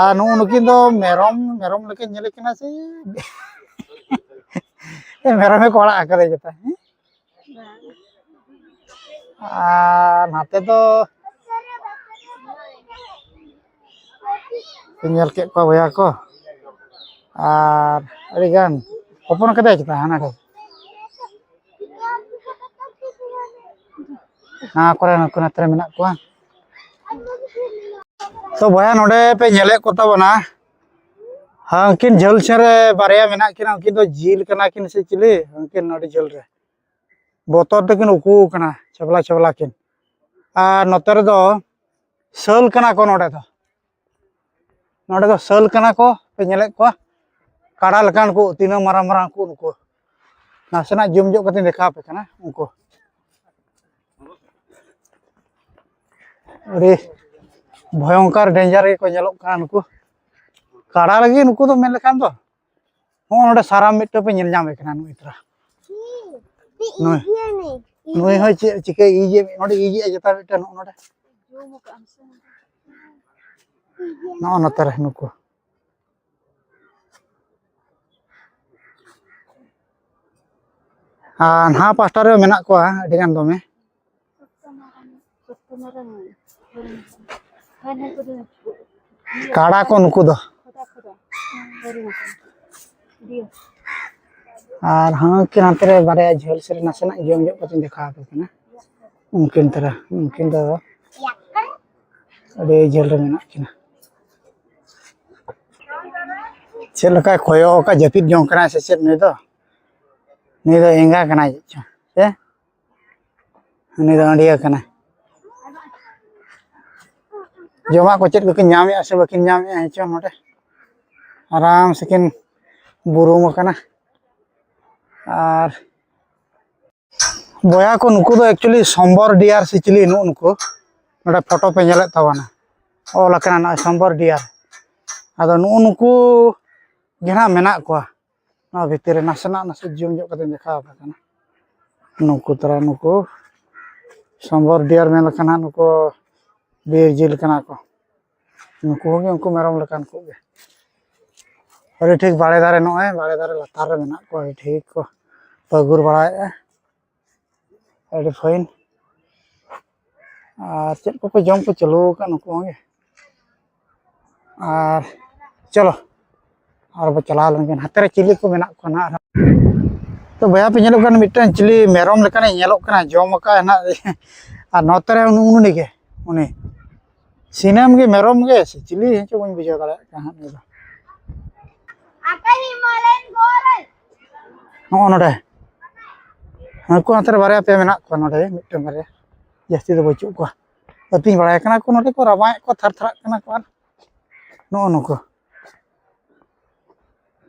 ᱟᱨ ᱱᱩᱜᱼᱩ ᱱᱩᱠᱤᱱ ᱫᱚ ᱢᱮᱨᱚᱢ, ᱢᱮᱨᱚᱢ ᱞᱮᱠᱟ ᱧᱮᱞᱮ ᱠᱟᱱᱟ ᱥᱮ? ᱢᱮᱨᱚᱢᱮ ᱠᱚ ᱟᱲᱟᱜ ᱟᱠᱟᱫᱟ ᱡᱚᱛᱚ, ᱦᱮᱸ? ᱟᱨ ᱱᱟᱛᱮ ᱫᱚ ᱧᱮᱞ ᱠᱮᱫ ᱠᱚᱣᱟ ᱵᱚᱭᱦᱟ ᱠᱚ, ᱟᱨ ᱟᱹᱰᱤ ᱜᱟᱱ ᱦᱚᱯᱚᱱ ᱠᱟᱫᱟᱭ ᱪᱮᱛᱟ ᱦᱟᱱᱟ ᱴᱷᱮᱱ᱾ ᱱᱚᱣᱟ ᱠᱚᱨᱮ ᱱᱩᱠᱩ ᱱᱚᱛᱮ ᱨᱮ ᱢᱮᱱᱟᱜ ᱠᱚᱣᱟ᱾ ᱛᱚ ᱵᱚᱭᱦᱟ, ᱱᱚᱰᱮ ᱯᱮ ᱧᱮᱞᱮᱫ ᱠᱚ ᱛᱟᱵᱚᱱᱟ, ᱦᱮᱸ, ᱩᱱᱠᱤᱱ ᱡᱷᱟᱹᱞ ᱥᱮᱫ ᱨᱮ ᱵᱟᱨᱭᱟ ᱢᱮᱱᱟᱜ ᱠᱤᱱᱟ᱾ ᱩᱱᱠᱤᱱ ᱫᱚ ᱡᱤᱞ ᱠᱟᱱᱟ ᱠᱤᱱ ᱥᱮ ᱪᱤᱞᱤ? ᱩᱱᱠᱤᱱ ᱟᱹᱰᱤ ᱡᱷᱟᱹᱞ ᱨᱮ ᱵᱚᱛᱚᱨ ᱛᱮᱠᱤᱱ ᱩᱠᱩ ᱠᱟᱱᱟ, ᱪᱷᱟᱵᱞᱟ ᱪᱷᱟᱵᱞᱟ ᱠᱤᱱ᱾ ᱟᱨ ᱱᱚᱛᱮ ᱨᱮᱫᱚ ᱥᱟᱹᱞ ᱠᱟᱱᱟ ᱠᱚ᱾ ᱱᱚᱰᱮ ᱫᱚ, ᱱᱚᱰᱮ ᱫᱚ ᱥᱟᱹᱞ ᱠᱟᱱᱟ ᱠᱚ, ᱯᱮ ᱧᱮᱞᱮᱫ ᱠᱚᱣᱟ, ᱠᱟᱲᱟ ᱞᱮᱠᱟᱱ ᱠᱚ, ᱛᱤᱱᱟᱹᱜ ᱢᱟᱨᱟᱝ ᱢᱟᱨᱟᱝ ᱠᱚ ᱱᱩᱠᱩ᱾ ᱱᱟᱥᱮᱱᱟᱜ ᱡᱩᱢ ᱧᱚᱜ ᱠᱟᱛᱮᱧ ᱫᱮᱠᱷᱟᱣ ᱟᱯᱮ ᱠᱟᱱᱟ ᱩᱱᱠᱩ᱾ ᱟᱹᱰᱤ ᱵᱷᱚᱭᱚᱝᱠᱟᱨ, ᱰᱮᱧᱡᱟᱨ ᱜᱮᱠᱚ ᱧᱮᱞᱚᱜ ᱠᱟᱱᱟ ᱱᱩᱠᱩ᱾ ᱠᱟᱲᱟ ᱞᱟᱹᱜᱤᱫ ᱱᱩᱠᱩ ᱫᱚ ᱢᱮᱱ ᱞᱮᱠᱷᱟᱱ ᱫᱚ᱾ ᱦᱚᱸᱜᱼᱚ ᱱᱚᱰᱮ ᱥᱟᱨᱟᱢ ᱢᱤᱫᱴᱮᱱ ᱯᱮ ᱧᱮᱞ ᱧᱟᱢᱮ ᱠᱟᱱᱟ, ᱱᱩᱭ ᱛᱚᱨᱟ᱾ ᱱᱩᱭ, ᱱᱩᱭ ᱦᱚᱸ ᱪᱮᱫ ᱪᱤᱠᱟᱹ ᱤᱡ ᱱᱚᱰᱮ ᱤᱡ ᱮ ᱡᱚᱛᱚ ᱢᱤᱫᱴᱮᱱ ᱱᱚᱜᱼᱚ ᱱᱚᱰᱮ᱾ ᱱᱚᱜᱼᱚ ᱱᱚᱛᱮ ᱨᱮ ᱱᱩᱠᱩ᱾ ᱟᱨ ᱱᱟᱦᱟᱜ ᱯᱟᱥᱴᱟ ᱨᱮ ᱢᱮᱱᱟᱜ ᱠᱚᱣᱟ ᱟᱹᱰᱤ ᱜᱟᱱ ᱫᱚᱢᱮ᱾ ᱠᱟᱲᱟ ᱠᱚ ᱱᱩᱠᱩ ᱫᱚ᱾ ᱟᱨ ᱦᱟᱱᱠᱤᱱ ᱦᱟᱱᱛᱮ ᱨᱮ ᱵᱟᱨᱭᱟ ᱡᱷᱟᱹᱞ ᱥᱮᱫ ᱨᱮ ᱱᱟᱥᱮᱱᱟᱜ ᱡᱚᱢ ᱧᱚᱜ ᱠᱟᱛᱮᱧ ᱫᱮᱠᱷᱟᱣ ᱟᱯᱮ ᱠᱟᱱᱟ᱾ ᱩᱱᱠᱤᱱ ᱛᱟᱨᱟ, ᱩᱱᱠᱤᱱ ᱫᱚ ᱟᱹᱰᱤ ᱡᱷᱟᱹᱞ ᱨᱮ ᱢᱮᱱᱟᱜ ᱠᱤᱱᱟ᱾ ᱪᱮᱫ ᱞᱮᱠᱟᱭ ᱠᱚᱭᱚᱜ ᱟᱠᱟᱫ, ᱡᱟᱹᱯᱤᱫ ᱡᱚᱝ ᱠᱟᱱᱟᱭ ᱥᱮ ᱪᱮᱫ ᱱᱩᱭ ᱫᱚ? ᱱᱩᱭ ᱫᱚ ᱮᱸᱜᱟ ᱠᱟᱱᱟᱭ ᱪᱮᱫ ᱪᱚ, ᱥᱮ? ᱩᱱᱤ ᱫᱚ ᱟᱹᱰᱤᱭᱟᱹ ᱠᱟᱱᱟᱭ᱾ ᱡᱚᱢᱟᱜ ᱠᱚ ᱪᱮᱫ ᱠᱚᱠᱤᱱ ᱧᱟᱢᱮᱜᱼᱟ ᱥᱮ ᱵᱟᱹᱠᱤᱱ ᱧᱟᱢᱮᱜᱼᱟ, ᱦᱮᱸ ᱪᱚ, ᱱᱚᱰᱮ ᱟᱨᱟᱢ ᱥᱮᱠᱤᱱ ᱵᱩᱨᱩᱢ ᱟᱠᱟᱱᱟ᱾ ᱟᱨ ᱵᱚᱭᱦᱟ ᱠᱚ, ᱱᱩᱠᱩ ᱫᱚ actually ᱥᱚᱢᱵᱚᱨ ᱰᱤᱭᱟᱨ ᱥᱮ ᱪᱤᱞᱤ ᱱᱩᱜᱼᱩ ᱱᱩᱠᱩ? ᱱᱚᱰᱮ ᱯᱷᱳᱴᱳ ᱯᱮ ᱧᱮᱞᱮᱫ ᱛᱟᱵᱚᱱᱟ, ᱚᱞ ᱟᱠᱟᱱᱟ ᱱᱚᱜᱼᱚᱭ ᱥᱚᱢᱵᱚᱨ ᱰᱤᱭᱟᱨ᱾ ᱟᱫᱚ ᱱᱩᱜᱼᱩ ᱱᱩᱠᱩ ᱜᱮ ᱱᱟᱦᱟᱜ ᱢᱮᱱᱟᱜ ᱠᱚᱣᱟ ᱱᱚᱣᱟ ᱵᱷᱤᱛᱤᱨ ᱨᱮ᱾ ᱱᱟᱥᱮᱱᱟᱜ ᱱᱟᱥᱮ ᱡᱩᱢ ᱧᱚᱜ ᱠᱟᱛᱮᱧ ᱫᱮᱠᱷᱟᱣ ᱟᱯᱮ ᱠᱟᱱᱟ᱾ ᱱᱩᱠᱩ ᱛᱟᱨᱟ, ᱱᱩᱠᱩ ᱥᱚᱢᱵᱚᱨ ᱰᱤᱭᱟᱨ ᱢᱮᱱ ᱞᱮᱠᱷᱟᱱ ᱦᱟᱸᱜ ᱱᱩᱠᱩ ᱵᱤᱨ ᱡᱤᱞ ᱠᱟᱱᱟ ᱠᱚ᱾ ᱱᱩᱠᱩ ᱦᱚᱸ ᱜᱮ ᱩᱱᱠᱩ ᱢᱮᱨᱚᱢ ᱞᱮᱠᱟᱱ ᱠᱚ ᱜᱮ᱾ ᱟᱹᱰᱤ ᱴᱷᱤᱠ ᱵᱟᱲᱮ ᱫᱟᱨᱮ, ᱱᱚᱜᱼᱚᱭ ᱵᱟᱲᱮ ᱫᱟᱨᱮ ᱞᱟᱛᱟᱨ ᱨᱮ ᱢᱮᱱᱟᱜ ᱠᱚᱣᱟ, ᱟᱹᱰᱤ ᱴᱷᱤᱠ ᱠᱚ ᱯᱟᱹᱜᱩᱨ ᱵᱟᱲᱟᱭᱮᱫᱼᱟ᱾ ᱟᱹᱰᱤ ᱯᱷᱟᱭᱤᱱ᱾ ᱟᱨ ᱪᱮᱫ ᱠᱚᱠᱚ ᱡᱚᱢ ᱠᱚ ᱪᱟᱹᱞᱩ ᱟᱠᱟᱫ ᱱᱩᱠᱩ ᱦᱚᱸ ᱜᱮ᱾ ᱟᱨ ᱪᱚᱞᱚ, ᱟᱨ ᱵᱚ ᱪᱟᱞᱟᱣ ᱞᱮᱱ ᱜᱮ᱾ ᱦᱟᱱᱛᱮ ᱨᱮ ᱪᱤᱞᱤ ᱠᱚ ᱢᱮᱱᱟᱜ ᱠᱚᱣᱟ ᱱᱟᱦᱟᱜ ᱟᱨᱦᱚᱸ᱾ ᱛᱚ ᱵᱚᱭᱦᱟ ᱯᱮ ᱧᱮᱞᱚᱜ ᱠᱟᱱ, ᱢᱤᱫᱴᱟᱝ ᱪᱤᱞᱤ ᱢᱮᱨᱚᱢ ᱞᱮᱠᱟᱱᱮ ᱧᱮᱞᱚᱜ ᱠᱟᱱᱟ, ᱡᱚᱢ ᱟᱠᱟᱫ ᱱᱟᱦᱟᱜ᱾ ᱟᱨ ᱱᱚᱛᱮ ᱨᱮ ᱩᱱᱤ, ᱩᱱᱤ ᱜᱮ, ᱩᱱᱤ ᱥᱤᱱᱟᱹᱢ ᱜᱮ, ᱢᱮᱨᱚᱢ ᱜᱮ ᱥᱮ ᱪᱤᱞᱤ ᱦᱚᱸᱪᱚ ᱵᱟᱹᱧ ᱵᱩᱡᱷᱟᱹᱣ ᱫᱟᱲᱮᱭᱟᱜ ᱠᱟᱱᱟ ᱦᱟᱸᱜ ᱱᱩᱭ ᱫᱚ᱾ ᱱᱚᱜᱼᱚ ᱱᱚᱰᱮ ᱱᱩᱠᱩ ᱦᱟᱱᱛᱮ ᱨᱮ ᱵᱟᱨᱭᱟ ᱯᱮᱭᱟ ᱢᱮᱱᱟᱜ ᱠᱚᱣᱟ ᱱᱚᱰᱮ, ᱢᱤᱫᱴᱟᱝ ᱵᱟᱨᱭᱟ, ᱡᱟᱹᱥᱛᱤ ᱫᱚ ᱵᱟᱹᱪᱩᱜ ᱠᱚᱣᱟ᱾ ᱟᱹᱛᱤᱧ ᱵᱟᱲᱟᱭ ᱠᱟᱱᱟ ᱠᱚ ᱱᱚᱰᱮ ᱠᱚ, ᱨᱟᱢᱟᱭᱮᱫ ᱠᱚᱣᱟ, ᱛᱷᱟᱨ ᱛᱷᱟᱨᱟᱜ ᱠᱟᱱᱟ ᱠᱚ᱾ ᱟᱨ ᱱᱚᱜᱼᱚ ᱱᱩᱠᱩ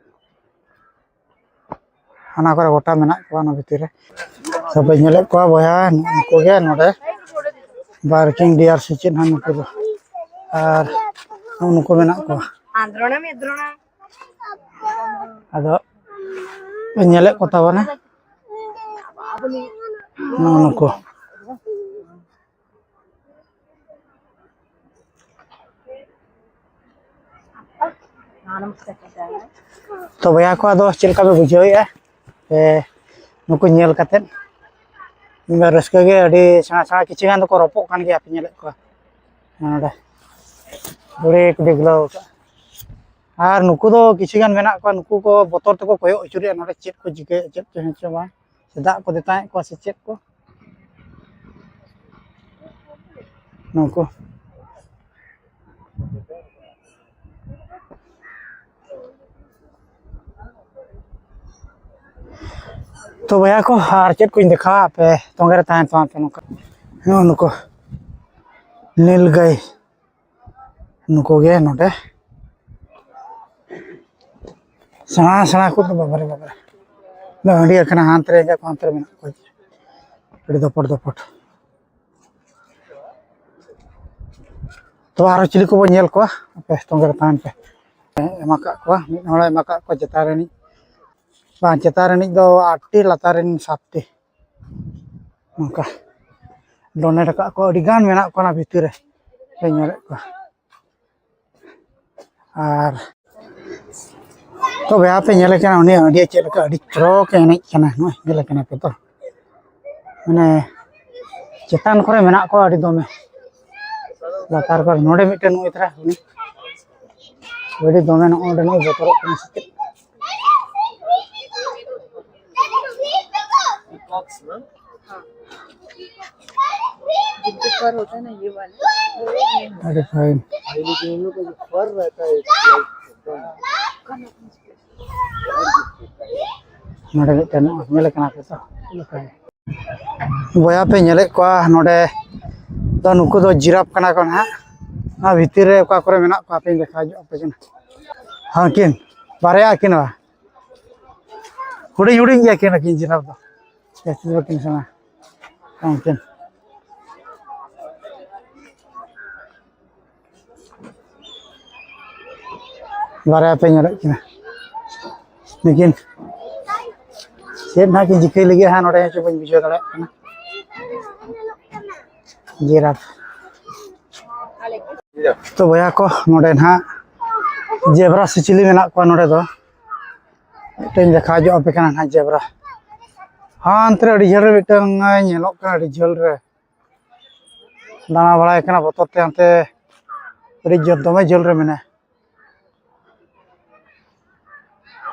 ᱦᱟᱱᱟ ᱠᱚᱨᱮ ᱜᱚᱴᱟ ᱢᱮᱱᱟᱜ ᱠᱚᱣᱟ ᱚᱱᱟ ᱵᱷᱤᱛᱤᱨ ᱨᱮ᱾ ᱛᱚᱵᱮ ᱧᱮᱞᱮᱫ ᱠᱚᱣᱟ ᱵᱚᱭᱦᱟ, ᱱᱩᱠᱩ ᱜᱮ ᱱᱚᱰᱮ ᱵᱟᱨᱠᱤᱝ ᱰᱤᱭᱟᱨ ᱥᱮ ᱪᱮᱫ ᱦᱟᱸᱜ ᱱᱩᱠᱩ ᱫᱚ᱾ ᱟᱨ ᱱᱩᱠᱩ ᱢᱮᱱᱟᱜ ᱠᱚᱣᱟ᱾ ᱟᱫᱚ ᱯᱮ ᱧᱮᱞᱮᱫ ᱠᱚ ᱛᱟᱵᱚᱱᱟ ᱱᱩᱠᱩ᱾ ᱛᱚ ᱵᱚᱭᱦᱟ ᱠᱚ, ᱟᱫᱚ ᱪᱮᱫ ᱞᱮᱠᱟ ᱯᱮ ᱵᱩᱡᱷᱟᱹᱣᱮᱫᱼᱟ? ᱯᱮ ᱱᱩᱠᱩ ᱧᱮᱞ ᱠᱟᱛᱮᱫ ᱤᱧ ᱢᱟ ᱨᱟᱹᱥᱠᱟᱹ ᱜᱮ, ᱟᱹᱰᱤ ᱥᱮᱬᱟ ᱥᱮᱬᱟ ᱠᱤᱪᱷᱩ ᱜᱟᱱ ᱫᱚᱠᱚ ᱨᱚᱯᱚᱜ ᱠᱟᱱ ᱜᱮᱭᱟ, ᱯᱮ ᱧᱮᱞᱮᱫ ᱠᱚᱣᱟ ᱱᱚᱰᱮ ᱫᱷᱩᱲᱤ ᱠᱚ ᱰᱤᱜᱽᱞᱟᱹᱣ ᱟᱠᱟᱫᱼᱟ᱾ ᱟᱨ ᱱᱩᱠᱩ ᱫᱚ ᱠᱤᱪᱷᱩ ᱜᱟᱱ ᱢᱮᱱᱟᱜ ᱠᱚᱣᱟ, ᱱᱩᱠᱩ ᱠᱚ ᱵᱚᱛᱚᱨ ᱛᱮᱠᱚ ᱠᱚᱭᱚᱜ ᱟᱹᱪᱩᱨᱮᱫᱼᱟ ᱱᱚᱰᱮ ᱪᱮᱫ ᱠᱚ ᱪᱤᱠᱟᱹᱭᱮᱫ, ᱪᱮᱫ ᱪᱚ ᱦᱮᱸ ᱪᱚ ᱵᱟᱝ, ᱥᱮ ᱫᱟᱜ ᱠᱚ ᱛᱮᱛᱟᱝᱮᱫ ᱠᱚᱣᱟ ᱥᱮ ᱪᱮᱫ ᱠᱚ ᱱᱩᱠᱩ᱾ ᱛᱚ ᱵᱚᱭᱦᱟ ᱠᱚ, ᱟᱨ ᱪᱮᱫ ᱠᱚᱧ ᱫᱮᱠᱷᱟᱣᱟ ᱟᱯᱮ, ᱛᱚᱸᱜᱮ ᱨᱮ ᱛᱟᱦᱮᱱ ᱛᱟᱵᱚᱱ ᱯᱮ ᱱᱚᱝᱠᱟ᱾ ᱱᱚᱜᱼᱚ ᱱᱩᱠᱩ ᱱᱤᱞ ᱜᱟᱹᱭ, ᱱᱩᱠᱩ ᱜᱮ ᱱᱚᱰᱮ ᱥᱮᱬᱟ ᱥᱮᱬᱟ ᱠᱚᱫᱚ, ᱵᱟᱵᱟᱨᱮ ᱵᱟᱵᱟᱨᱮ, ᱦᱟᱺᱰᱤ ᱟᱠᱟᱱᱟ, ᱦᱟᱱᱛᱮ ᱨᱮ ᱮᱸᱜᱟ ᱠᱚ ᱦᱟᱱᱛᱮ ᱨᱮ ᱢᱮᱱᱟᱜ ᱠᱚᱣᱟ, ᱟᱹᱰᱤ ᱫᱚᱯᱚᱴ ᱫᱚᱯᱚᱴ᱾ ᱛᱚ ᱟᱨᱚ ᱪᱤᱞᱤ ᱠᱚᱵᱚᱱ ᱧᱮᱞ ᱠᱚᱣᱟ, ᱟᱯᱮ ᱛᱚᱸᱜᱮ ᱨᱮ ᱛᱟᱦᱮᱱ ᱯᱮ᱾ ᱮᱢᱟ ᱠᱟᱜ ᱠᱚᱣᱟ, ᱢᱤᱫ ᱦᱚᱲᱮ ᱮᱢᱟ ᱠᱟᱜ ᱠᱚᱣᱟ ᱪᱮᱛᱟᱱ ᱨᱤᱱᱤᱡ, ᱵᱟᱝ, ᱪᱮᱛᱟᱱ ᱨᱤᱱᱤᱡ ᱫᱚ ᱟᱴᱴᱤ, ᱞᱟᱛᱟᱨ ᱨᱤᱱ ᱥᱟᱛᱴᱤ᱾ ᱱᱚᱝᱠᱟ ᱰᱚᱱᱮᱴ ᱟᱠᱟᱫ ᱠᱚ ᱟᱹᱰᱤ ᱜᱟᱱ ᱢᱮᱱᱟᱜ ᱠᱚᱣᱟ ᱚᱱᱟ ᱵᱷᱤᱛᱤᱨ ᱨᱮ, ᱯᱮ ᱧᱮᱞᱮᱫ ᱠᱚᱣᱟ᱾ ᱟᱨ ᱛᱚᱵᱮ ᱟᱯᱮ ᱧᱮᱞᱮ ᱠᱟᱱᱟ ᱩᱱᱤ ᱟᱹᱰᱤ ᱪᱮᱫ ᱞᱮᱠᱟ ᱟᱹᱰᱤ ᱪᱚᱨᱚᱠ ᱮ ᱮᱱᱮᱡ ᱠᱟᱱᱟ, ᱱᱚᱜᱼᱚᱭ ᱧᱮᱞᱮ ᱠᱟᱱᱟ ᱯᱮ ᱛᱚ, ᱢᱟᱱᱮ ᱪᱮᱛᱟᱱ ᱠᱚᱨᱮ ᱢᱮᱱᱟᱜ ᱠᱚᱣᱟ ᱟᱹᱰᱤ ᱫᱚᱢᱮ, ᱞᱟᱛᱟᱨ ᱠᱚᱨᱮ᱾ ᱱᱚᱰᱮ ᱢᱤᱫᱴᱮᱱ ᱱᱩᱭ ᱛᱟᱨᱟ ᱩᱱᱤ ᱟᱹᱰᱤ ᱫᱚᱢᱮ ᱱᱚᱜᱼᱚ ᱱᱚᱰᱮ ᱱᱩᱭ ᱵᱚᱛᱚᱨᱚᱜ ᱠᱟᱱᱟ ᱥᱮ ᱪᱮᱫ? पर होता है ना ये वाला, वो ये होता है। अरे फाइन। ये लेकिन इन लोग का जो फर रहता है, एकदम। ᱱᱚᱰᱮ ᱢᱤᱫᱴᱮᱱ ᱧᱮᱞ ᱠᱟᱱᱟ ᱯᱮ ᱛᱚ, ᱱᱚᱝᱠᱟ ᱜᱮ᱾ ᱵᱚᱭᱦᱟ ᱯᱮ ᱧᱮᱞᱮᱫ ᱠᱚᱣᱟ, ᱱᱚᱰᱮ ᱫᱚ ᱱᱩᱠᱩ ᱫᱚ ᱡᱤᱨᱟᱯ ᱠᱟᱱᱟ ᱠᱚ ᱱᱟᱦᱟᱜ᱾ ᱱᱚᱣᱟ ᱵᱷᱤᱛᱤᱨ ᱨᱮ ᱚᱠᱟ ᱠᱚᱨᱮ ᱢᱮᱱᱟᱜ ᱠᱚᱣᱟ ᱦᱟᱯᱮᱧ ᱫᱮᱠᱷᱟᱣ ᱧᱚᱜ ᱟᱯᱮ ᱠᱟᱱᱟ᱾ ᱦᱟᱹᱱᱠᱤᱱ ᱵᱟᱨᱭᱟ ᱟᱹᱠᱤᱱ ᱵᱟ ᱦᱩᱰᱤᱧ ᱦᱩᱰᱤᱧ ᱜᱮᱭᱟ ᱠᱤᱱ ᱟᱹᱠᱤᱱ ᱡᱤᱨᱟᱯ ᱫᱚ, ᱡᱟᱹᱥᱛᱤ ᱫᱚ ᱵᱟᱹᱠᱤᱱ ᱥᱮᱬᱟ᱾ ᱦᱟᱹᱱᱠᱤᱱ ᱵᱟᱨᱭᱟ ᱯᱮ ᱧᱮᱞᱮᱫ ᱠᱤᱱᱟ᱾ ᱞᱮᱠᱤᱱ ᱪᱮᱫ ᱱᱟᱦᱟᱜ ᱠᱤᱱ ᱪᱤᱠᱟᱹᱭ ᱞᱟᱹᱜᱤᱫ ᱦᱟᱸᱜ ᱱᱚᱰᱮ ᱦᱚᱸ ᱪᱚ ᱵᱟᱹᱧ ᱵᱩᱡᱷᱟᱹᱣ ᱫᱟᱲᱮᱭᱟᱜ ᱠᱟᱱᱟ᱾ ᱡᱤᱨᱟᱯ᱾ ᱛᱚ ᱵᱚᱭᱦᱟ ᱠᱚ, ᱱᱚᱰᱮ ᱱᱟᱦᱟᱜ ᱡᱮᱵᱽᱨᱟ ᱥᱮ ᱪᱤᱞᱤ ᱢᱮᱱᱟᱜ ᱠᱚᱣᱟ ᱱᱚᱰᱮ ᱫᱚ᱾ ᱢᱤᱫᱴᱮᱱ ᱫᱮᱠᱷᱟᱣ ᱧᱚᱜ ᱟᱯᱮ ᱠᱟᱱᱟ ᱱᱟᱦᱟᱜ ᱡᱮᱵᱽᱨᱟ᱾ ᱦᱟᱱᱛᱮ ᱨᱮ ᱟᱹᱰᱤ ᱡᱷᱟᱹᱞ ᱨᱮ ᱢᱤᱫᱴᱟᱝ ᱧᱮᱞᱚᱜ ᱠᱟᱱᱟ, ᱟᱹᱰᱤ ᱡᱷᱟᱹᱞ ᱨᱮ᱾ ᱫᱟᱬᱟ ᱵᱟᱲᱟᱭ ᱠᱟᱱᱟ ᱵᱚᱛᱚᱨ ᱛᱮ, ᱦᱟᱱᱛᱮ ᱟᱹᱰᱤ ᱡᱷᱟᱹᱞ, ᱫᱚᱢᱮ ᱡᱷᱟᱹᱞ ᱨᱮ ᱢᱮᱱᱟᱭᱟ᱾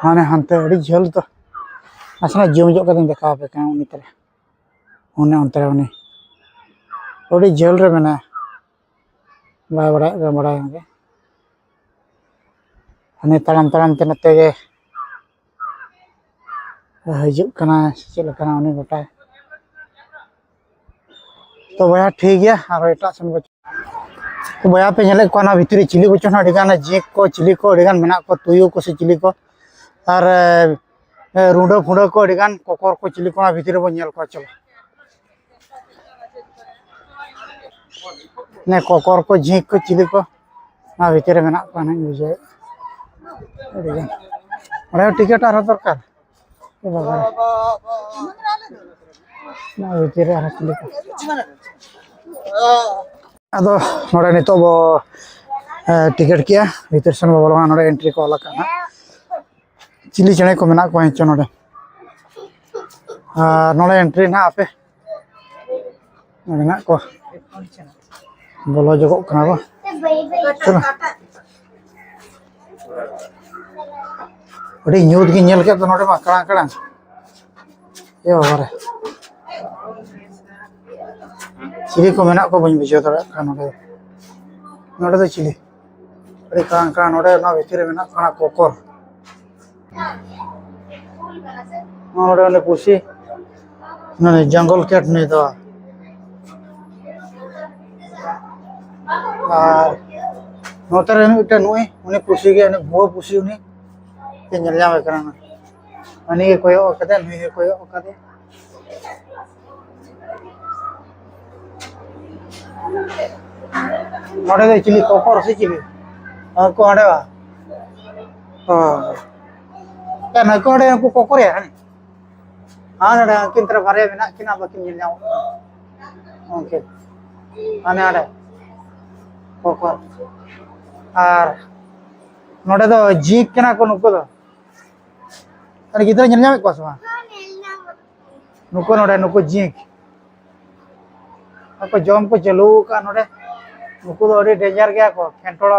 ᱦᱟᱱᱮ ᱦᱟᱱᱛᱮ ᱟᱹᱰᱤ ᱡᱷᱟᱹᱞ ᱫᱚ, ᱱᱟᱥᱮᱱᱟᱜ ᱡᱩᱢ ᱧᱚᱜ ᱠᱟᱛᱮᱧ ᱫᱮᱠᱷᱟᱣ ᱟᱯᱮ ᱠᱟᱱᱟ᱾ ᱩᱱᱤ ᱛᱟᱞᱮ, ᱚᱱᱮ ᱚᱱᱛᱮ ᱨᱮ ᱩᱱᱤ ᱟᱹᱰᱤ ᱡᱷᱟᱹᱞ ᱨᱮ ᱢᱮᱱᱟᱭᱟ᱾ ᱵᱟᱭ ᱵᱟᱲᱟᱭᱚᱜ ᱠᱟᱱᱟ, ᱵᱟᱲᱟᱭ ᱜᱮ᱾ ᱦᱟᱱᱮ ᱛᱟᱲᱟᱢ ᱛᱟᱲᱟᱢ ᱛᱮ ᱱᱚᱛᱮ ᱜᱮ ᱦᱤᱡᱩᱜ ᱠᱟᱱᱟ ᱥᱮ ᱪᱮᱫ ᱞᱮᱠᱟᱱᱟ ᱩᱱᱤ ᱜᱚᱴᱟᱭ᱾ ᱛᱚ ᱵᱚᱭᱦᱟ ᱴᱷᱤᱠ ᱜᱮᱭᱟ, ᱟᱨᱦᱚᱸ ᱮᱴᱟᱜ ᱥᱮᱱ ᱵᱚ᱾ ᱛᱚ ᱵᱚᱭᱦᱟ ᱯᱮ ᱧᱮᱞᱮᱫ ᱠᱚᱣᱟ ᱱᱚᱣᱟ ᱵᱷᱤᱛᱨᱤ ᱨᱮ ᱪᱤᱞᱤ ᱠᱚᱪᱚ ᱱᱟᱜ ᱟᱹᱰᱤ ᱜᱟᱱ ᱡᱤᱸᱠ ᱠᱚ, ᱪᱤᱞᱤ ᱠᱚ ᱟᱹᱰᱤ ᱜᱟᱱ ᱢᱮᱱᱟᱜ ᱠᱚᱣᱟ, ᱛᱩᱭᱩ ᱠᱚ ᱥᱮ ᱪᱤᱞᱤ ᱠᱚ, ᱟᱨ ᱮ, ᱨᱩᱸᱰᱟᱹ ᱯᱷᱩᱸᱰᱟᱹ ᱠᱚ ᱟᱹᱰᱤ ᱜᱟᱱ, ᱠᱚᱠᱚᱨ ᱠᱚ ᱪᱤᱞᱤ ᱠᱚ ᱚᱱᱟ ᱵᱷᱤᱛᱨᱤ ᱨᱮᱵᱚᱱ ᱧᱮᱞ ᱠᱚᱣᱟ᱾ ᱪᱚᱞᱚ, ᱱᱮ ᱠᱚᱠᱚᱨ ᱠᱚ ᱡᱤᱸᱠ ᱠᱚ ᱪᱤᱞᱤ ᱠᱚ ᱚᱱᱟ ᱵᱷᱤᱛᱨᱤ ᱨᱮ ᱢᱮᱱᱟᱜ ᱠᱚᱣᱟ ᱱᱟᱜ ᱤᱧ ᱵᱩᱡᱷᱟᱹᱣᱮᱫ ᱟᱹᱰᱤ ᱜᱟᱱ᱾ ᱚᱸᱰᱮ ᱦᱚᱸ ᱴᱤᱠᱤᱴ ᱟᱨᱦᱚᱸ ᱫᱚᱨᱠᱟᱨ᱾ ᱮ ᱵᱟᱵᱟ ᱨᱮ᱾ ᱱᱚᱣᱟ ᱵᱷᱤᱛᱤᱨ ᱨᱮ ᱟᱨᱦᱚᱸ ᱪᱤᱞᱤ ᱠᱚ᱾ ᱟᱫᱚ ᱱᱚᱰᱮ ᱱᱤᱛᱚᱜ ᱵᱚ, ᱮ, ᱴᱤᱠᱤᱴ ᱠᱮᱜᱼᱟ, ᱵᱷᱤᱛᱤᱨ ᱥᱮᱱ ᱵᱚ ᱵᱚᱞᱚᱱᱟ᱾ ᱱᱚᱰᱮ ᱮᱱᱴᱨᱤ ᱠᱚ ᱚᱞ ᱟᱠᱟᱫᱼᱟ ᱦᱟᱸᱜ᱾ ᱪᱤᱞᱤ ᱪᱮᱬᱮ ᱠᱚ ᱢᱮᱱᱟᱜ ᱠᱚᱣᱟ ᱦᱮᱸᱪᱚ ᱱᱚᱰᱮ᱾ ᱟᱨ ᱱᱚᱰᱮ ᱮᱱᱴᱨᱤ ᱱᱟᱦᱟᱜ ᱟᱯᱮ᱾ ᱱᱚᱰᱮ ᱢᱮᱱᱟᱜ ᱠᱚᱣᱟ᱾ ᱵᱚᱞᱚ ᱡᱚᱜᱚᱜ ᱠᱟᱱᱟ ᱠᱚ᱾ ᱪᱚᱞᱚ᱾ ᱟᱹᱰᱤ ᱧᱩᱛ ᱜᱤᱧ ᱧᱮᱞ ᱠᱮᱫ ᱫᱚ ᱱᱚᱰᱮ ᱢᱟ, ᱠᱟᱲᱟᱝ ᱠᱟᱲᱟᱝ᱾ ᱮ ᱵᱟᱵᱟ ᱨᱮ᱾ ᱪᱤᱞᱤ ᱠᱚ ᱢᱮᱱᱟᱜ ᱠᱚᱣᱟ ᱵᱟᱹᱧ ᱵᱩᱡᱷᱟᱹᱣ ᱫᱟᱲᱮᱭᱟᱜ ᱠᱟᱱᱟ ᱱᱚᱰᱮ᱾ ᱱᱚᱰᱮ ᱫᱚ ᱪᱤᱞᱤ? ᱟᱹᱰᱤ ᱠᱟᱬᱟ ᱠᱟᱬᱟ᱾ ᱱᱚᱰᱮ ᱱᱚᱣᱟ ᱵᱷᱤᱛᱤᱨ ᱨᱮ ᱢᱮᱱᱟᱜ ᱠᱚᱣᱟ ᱠᱚᱠᱚᱨ᱾ ᱱᱚᱰᱮ ᱩᱱᱤ ᱯᱩᱥᱤ, ᱱᱩᱭ ᱡᱚᱝᱜᱚᱞ ᱠᱮᱴ ᱱᱩᱭ ᱫᱚ᱾ ᱟᱨ ᱱᱚᱛᱮ ᱨᱮ ᱢᱤᱫᱴᱮᱱ ᱱᱩᱭ, ᱩᱱᱤ ᱯᱩᱥᱤ ᱜᱮ, ᱩᱱᱤ ᱵᱷᱩᱣᱟᱹ ᱯᱩᱥᱤ ᱩᱱᱤ ᱧᱮᱞ ᱧᱟᱢᱮ ᱠᱟᱱᱟ᱾ ᱩᱱᱤ ᱜᱮ ᱠᱚᱭᱚᱜ ᱟᱠᱟᱫᱮ, ᱱᱩᱭ ᱜᱮ ᱠᱚᱭᱚᱜ ᱟᱠᱟᱫᱮ᱾ ᱱᱚᱰᱮ ᱫᱚ ᱪᱤᱞᱤ ᱠᱚᱠᱚᱨ ᱥᱮ ᱪᱤᱞᱤ? ᱦᱟᱹᱱᱠᱩ ᱦᱟᱸᱰᱮ ᱵᱟ? ᱚ᱾ ᱮ, ᱱᱩᱠᱩ ᱦᱟᱸᱰᱮ ᱩᱱᱠᱩ ᱠᱚᱠᱚᱨ ᱭᱟ, ᱦᱮᱸ? ᱦᱮᱸ, ᱱᱚᱰᱮ ᱩᱱᱠᱤᱱ ᱛᱟᱨᱟ ᱵᱟᱨᱭᱟ ᱢᱮᱱᱟᱜ ᱠᱤᱱᱟ, ᱵᱟᱹᱠᱤᱱ ᱧᱮᱞ ᱧᱟᱢᱚᱜ ᱠᱟᱱᱟ᱾ ᱩᱱᱠᱤᱱ᱾ ᱦᱟᱱᱮ ᱦᱟᱸᱰᱮ᱾ ᱠᱚᱠᱚᱨ᱾ ᱟᱨ ᱱᱚᱰᱮ ᱫᱚ ᱡᱤᱸᱠ ᱠᱟᱱᱟ ᱠᱚ ᱱᱩᱠᱩ ᱫᱚ᱾ ᱟᱨ ᱜᱤᱫᱽᱨᱟᱹ ᱧᱮᱞ ᱧᱟᱢᱮᱫ ᱠᱚᱣᱟ ᱥᱮ ᱵᱟᱝ? ᱱᱩᱠᱩ ᱱᱚᱰᱮ, ᱱᱩᱠᱩ ᱡᱤᱸᱠ᱾ ᱟᱠᱚ ᱡᱚᱢ ᱠᱚ ᱪᱟᱹᱞᱩ ᱟᱠᱟᱫᱼᱟ ᱱᱚᱰᱮ᱾ ᱱᱩᱠᱩ ᱫᱚ ᱟᱹᱰᱤ ᱰᱮᱧᱡᱟᱨ ᱜᱮᱭᱟ ᱠᱚ, ᱠᱷᱮᱱᱴᱚᱲ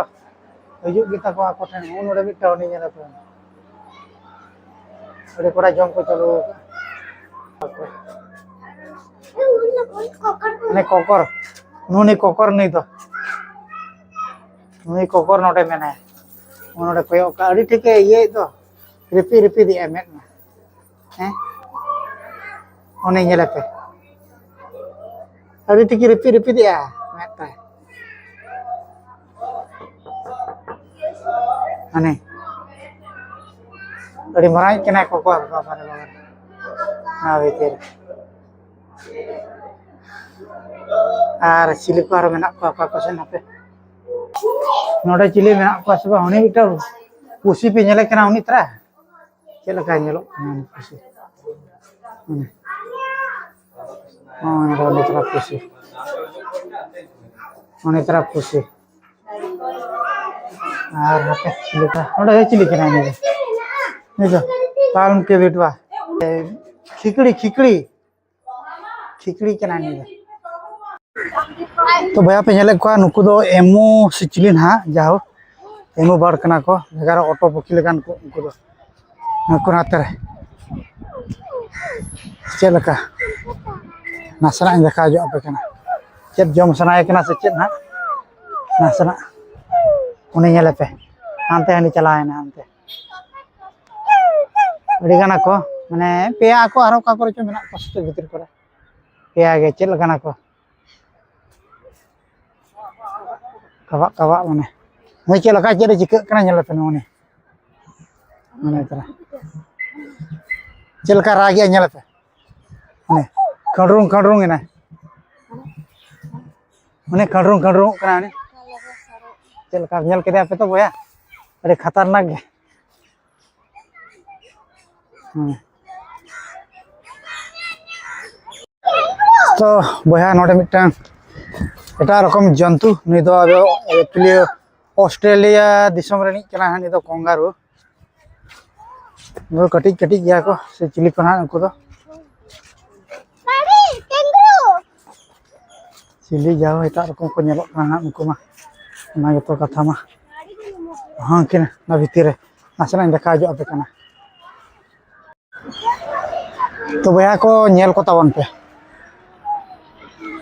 ᱦᱤᱡᱩᱜ ᱜᱮᱛᱟ ᱠᱚᱣᱟ ᱟᱠᱚ ᱴᱷᱮᱱ᱾ ᱱᱚᱜᱼᱚ ᱱᱚᱰᱮ ᱢᱤᱫᱴᱟᱝ ᱩᱱᱤ ᱧᱮᱞᱮ ᱯᱮ᱾ ᱟᱹᱰᱤ ᱠᱚᱲᱟ ᱡᱚᱢ ᱠᱚ ᱪᱟᱹᱞᱩ ᱟᱠᱟᱫᱼᱟ᱾ ᱩᱱᱤ ᱠᱚᱠᱚᱨ, ᱱᱩᱱᱤ ᱠᱚᱠᱚᱨ ᱱᱩᱭ ᱫᱚ᱾ ᱱᱩᱭ ᱠᱚᱠᱚᱨ ᱱᱚᱰᱮ ᱢᱮᱱᱟᱭᱟ᱾ ᱱᱚᱰᱮ ᱠᱚᱭᱚᱜ ᱠᱟᱜ, ᱟᱹᱰᱤ ᱴᱷᱤᱠᱮ ᱤᱭᱟᱹᱭᱮᱫ ᱫᱚ, ᱨᱤᱯᱤᱫ ᱨᱤᱯᱤᱫ ᱮᱫᱼᱟ ᱢᱮᱫ ᱢᱟ᱾ ᱦᱮᱸ? ᱚᱱᱮ ᱧᱮᱞᱮ ᱯᱮ᱾ ᱟᱹᱰᱤ ᱴᱷᱤᱠᱮ ᱨᱤᱯᱤᱫ ᱨᱤᱯᱤᱫ ᱮᱫᱼᱟ ᱢᱮᱫ ᱛᱟᱭ᱾ ᱦᱟᱱᱮ᱾ ᱟᱹᱰᱤ ᱢᱟᱨᱟᱝ ᱠᱟᱱᱟᱭ ᱠᱚᱠᱚᱨ, ᱵᱟᱵᱟ ᱨᱮ ᱵᱟᱵᱟ ᱨᱮ᱾ ᱱᱚᱣᱟ ᱵᱷᱤᱛᱤᱨ ᱨᱮ᱾ ᱟᱨ ᱪᱤᱞᱤ ᱠᱚ ᱟᱨᱚ ᱢᱮᱱᱟᱜ ᱠᱚᱣᱟ ᱚᱠᱟ ᱠᱚ ᱥᱮᱫ ᱦᱟᱯᱮ? ᱱᱚᱰᱮ ᱪᱤᱞᱤ ᱢᱮᱱᱟᱜ ᱠᱚᱣᱟ ᱥᱮ ᱵᱟᱝ? ᱩᱱᱤ ᱢᱤᱫᱴᱟᱝ ᱯᱩᱥᱤ ᱯᱮ ᱧᱮᱞᱮ ᱠᱟᱱᱟ ᱩᱱᱤ ᱛᱟᱨᱟ? ᱪᱮᱫ ᱞᱮᱠᱟᱭ ᱧᱮᱞᱚᱜ ᱠᱟᱱᱟ ᱩᱱᱤ ᱯᱩᱥᱤ? ᱦᱩᱸ᱾ ᱦᱚᱸ, ᱱᱚᱰᱮ ᱩᱱᱤ ᱛᱟᱨᱟ ᱯᱩᱥᱤ᱾ ᱩᱱᱤ ᱛᱟᱨᱟ ᱯᱩᱥᱤ᱾ ᱟᱨ ᱦᱟᱯᱮ, ᱪᱤᱞᱤ ᱠᱟᱱᱟ? ᱱᱚᱰᱮ ᱫᱚ ᱪᱤᱞᱤ ᱠᱟᱱᱟᱭ ᱩᱱᱤ ᱫᱚ? ᱩᱱᱤ ᱫᱚ ᱯᱟᱞᱢ ᱠᱮ ᱵᱮᱴᱩᱣᱟ᱾ ᱠᱷᱤᱠᱲᱤ, ᱠᱷᱤᱠᱲᱤ᱾ ᱠᱷᱤᱠᱲᱤ ᱠᱟᱱᱟᱭ ᱱᱩᱭ ᱫᱚ᱾ ᱛᱚ ᱵᱚᱭᱦᱟ ᱯᱮ ᱧᱮᱞᱮᱫ ᱠᱚᱣᱟ, ᱱᱩᱠᱩ ᱫᱚ ᱮᱢᱩ ᱥᱮ ᱪᱤᱞᱤ ᱱᱟᱦᱟᱜ, ᱡᱟᱭᱦᱳᱠ, ᱮᱢᱩ ᱵᱟᱲ ᱠᱟᱱᱟ ᱠᱚ, ᱵᱷᱮᱜᱟᱨ ᱚᱴᱚ ᱯᱚᱠᱷᱤ ᱞᱮᱠᱟᱱ ᱠᱚ ᱩᱱᱠᱩ ᱫᱚ᱾ ᱱᱩᱠᱩ ᱱᱟᱛᱮ ᱨᱮ ᱪᱮᱫ ᱞᱮᱠᱟ, ᱱᱟᱥᱮᱱᱟᱜ ᱤᱧ ᱫᱮᱠᱷᱟᱣ ᱧᱚᱜ ᱟᱯᱮ ᱠᱟᱱᱟ᱾ ᱪᱮᱫ ᱡᱚᱢ ᱥᱟᱱᱟᱭᱮ ᱠᱟᱱᱟ ᱥᱮ ᱪᱮᱫ ᱦᱟᱸᱜ, ᱱᱟᱥᱮᱱᱟᱜ ᱩᱱᱤ ᱧᱮᱞᱮ ᱯᱮ, ᱦᱟᱱᱛᱮ ᱦᱟᱹᱱᱤ ᱪᱟᱞᱟᱣᱮᱱᱟ ᱦᱟᱱᱛᱮ᱾ ᱟᱹᱰᱤ ᱜᱟᱱ ᱟᱠᱚ, ᱢᱟᱱᱮ ᱯᱮᱭᱟ ᱟᱠᱚ, ᱟᱨᱦᱚᱸ ᱚᱠᱟ ᱠᱚᱨᱮ ᱪᱚ ᱢᱮᱱᱟᱜ ᱠᱚᱣᱟ ᱥᱮ ᱪᱮᱫ ᱵᱷᱤᱛᱤᱨ ᱠᱚᱨᱮ, ᱯᱮᱭᱟ ᱜᱮ᱾ ᱪᱮᱫ ᱞᱮᱠᱟᱱᱟ ᱠᱚ? ᱠᱟᱵᱟᱜ ᱠᱟᱵᱟᱜ ᱢᱟᱱᱮ᱾ ᱱᱩᱭ ᱪᱮᱫ ᱞᱮᱠᱟ, ᱪᱮᱫ ᱮ ᱪᱤᱠᱟᱹᱜ ᱠᱟᱱᱟ ᱧᱮᱞ ᱯᱮ ᱱᱩᱭ᱾ ᱢᱟᱱᱮ ᱛᱟᱨᱟ᱾ ᱪᱮᱫ ᱞᱮᱠᱟ ᱨᱟᱜᱮᱜᱼᱟ ᱧᱮᱞ ᱯᱮ᱾ ᱢᱟᱱᱮ ᱠᱷᱟᱹᱰᱨᱩᱝ ᱠᱷᱟᱹᱰᱨᱩᱝ ᱮᱱᱟᱭ᱾ ᱢᱟᱱᱮ ᱠᱷᱟᱹᱰᱨᱩᱝ ᱠᱷᱟᱹᱰᱨᱩᱝᱚᱜ ᱠᱟᱱᱟ ᱩᱱᱤ᱾ ᱪᱮᱫ ᱞᱮᱠᱟ ᱧᱮᱞ ᱠᱮᱫᱮᱭᱟ ᱯᱮ ᱛᱚ ᱵᱚᱭᱦᱟ? ᱟᱹᱰᱤ ᱠᱷᱟᱛᱟᱨᱱᱟᱠ ᱜᱮ᱾ ᱦᱩᱸ᱾ ᱛᱚ ᱵᱚᱭᱦᱟ, ᱱᱚᱰᱮ ᱢᱤᱫᱴᱟᱝ ᱮᱴᱟᱜ ᱨᱚᱠᱚᱢ ᱡᱚᱱᱛᱩ, ᱱᱩᱭ ᱫᱚ ᱟᱫᱚ actually ᱚᱥᱴᱨᱮᱞᱤᱭᱟ ᱫᱤᱥᱚᱢ ᱨᱤᱱᱤᱡ ᱠᱟᱱᱟ ᱦᱟᱸᱜ, ᱱᱩᱭ ᱫᱚ ᱠᱚᱝᱜᱟᱨᱩ᱾ ᱱᱩᱠᱩ ᱠᱟᱹᱴᱤᱡ ᱠᱟᱹᱴᱤᱡ ᱜᱮᱭᱟ ᱠᱚ, ᱥᱮ ᱪᱤᱞᱤ ᱠᱚ ᱱᱟᱦᱟᱜ ᱱᱩᱠᱩ ᱫᱚ? ᱪᱤᱞᱤ ᱡᱟᱣ ᱮᱴᱟᱜ ᱨᱚᱠᱚᱢ ᱠᱚ ᱧᱮᱞᱚᱜ ᱠᱟᱱᱟ ᱦᱟᱸᱜ ᱱᱩᱠᱩ ᱢᱟ᱾ ᱚᱱᱟ ᱜᱮᱛᱚ ᱠᱟᱛᱷᱟ ᱢᱟ᱾ ᱦᱚᱸ, ᱩᱱᱠᱤᱱ ᱚᱱᱟ ᱵᱷᱤᱛᱤᱨ ᱨᱮ ᱱᱟᱥᱮᱱᱟᱜ ᱤᱧ ᱫᱮᱠᱷᱟᱣ ᱧᱚᱜ ᱟᱯᱮ ᱠᱟᱱᱟ᱾ ᱛᱚ ᱵᱚᱭᱦᱟ ᱠᱚ, ᱧᱮᱞ ᱠᱚ ᱛᱟᱵᱚᱱ ᱯᱮ᱾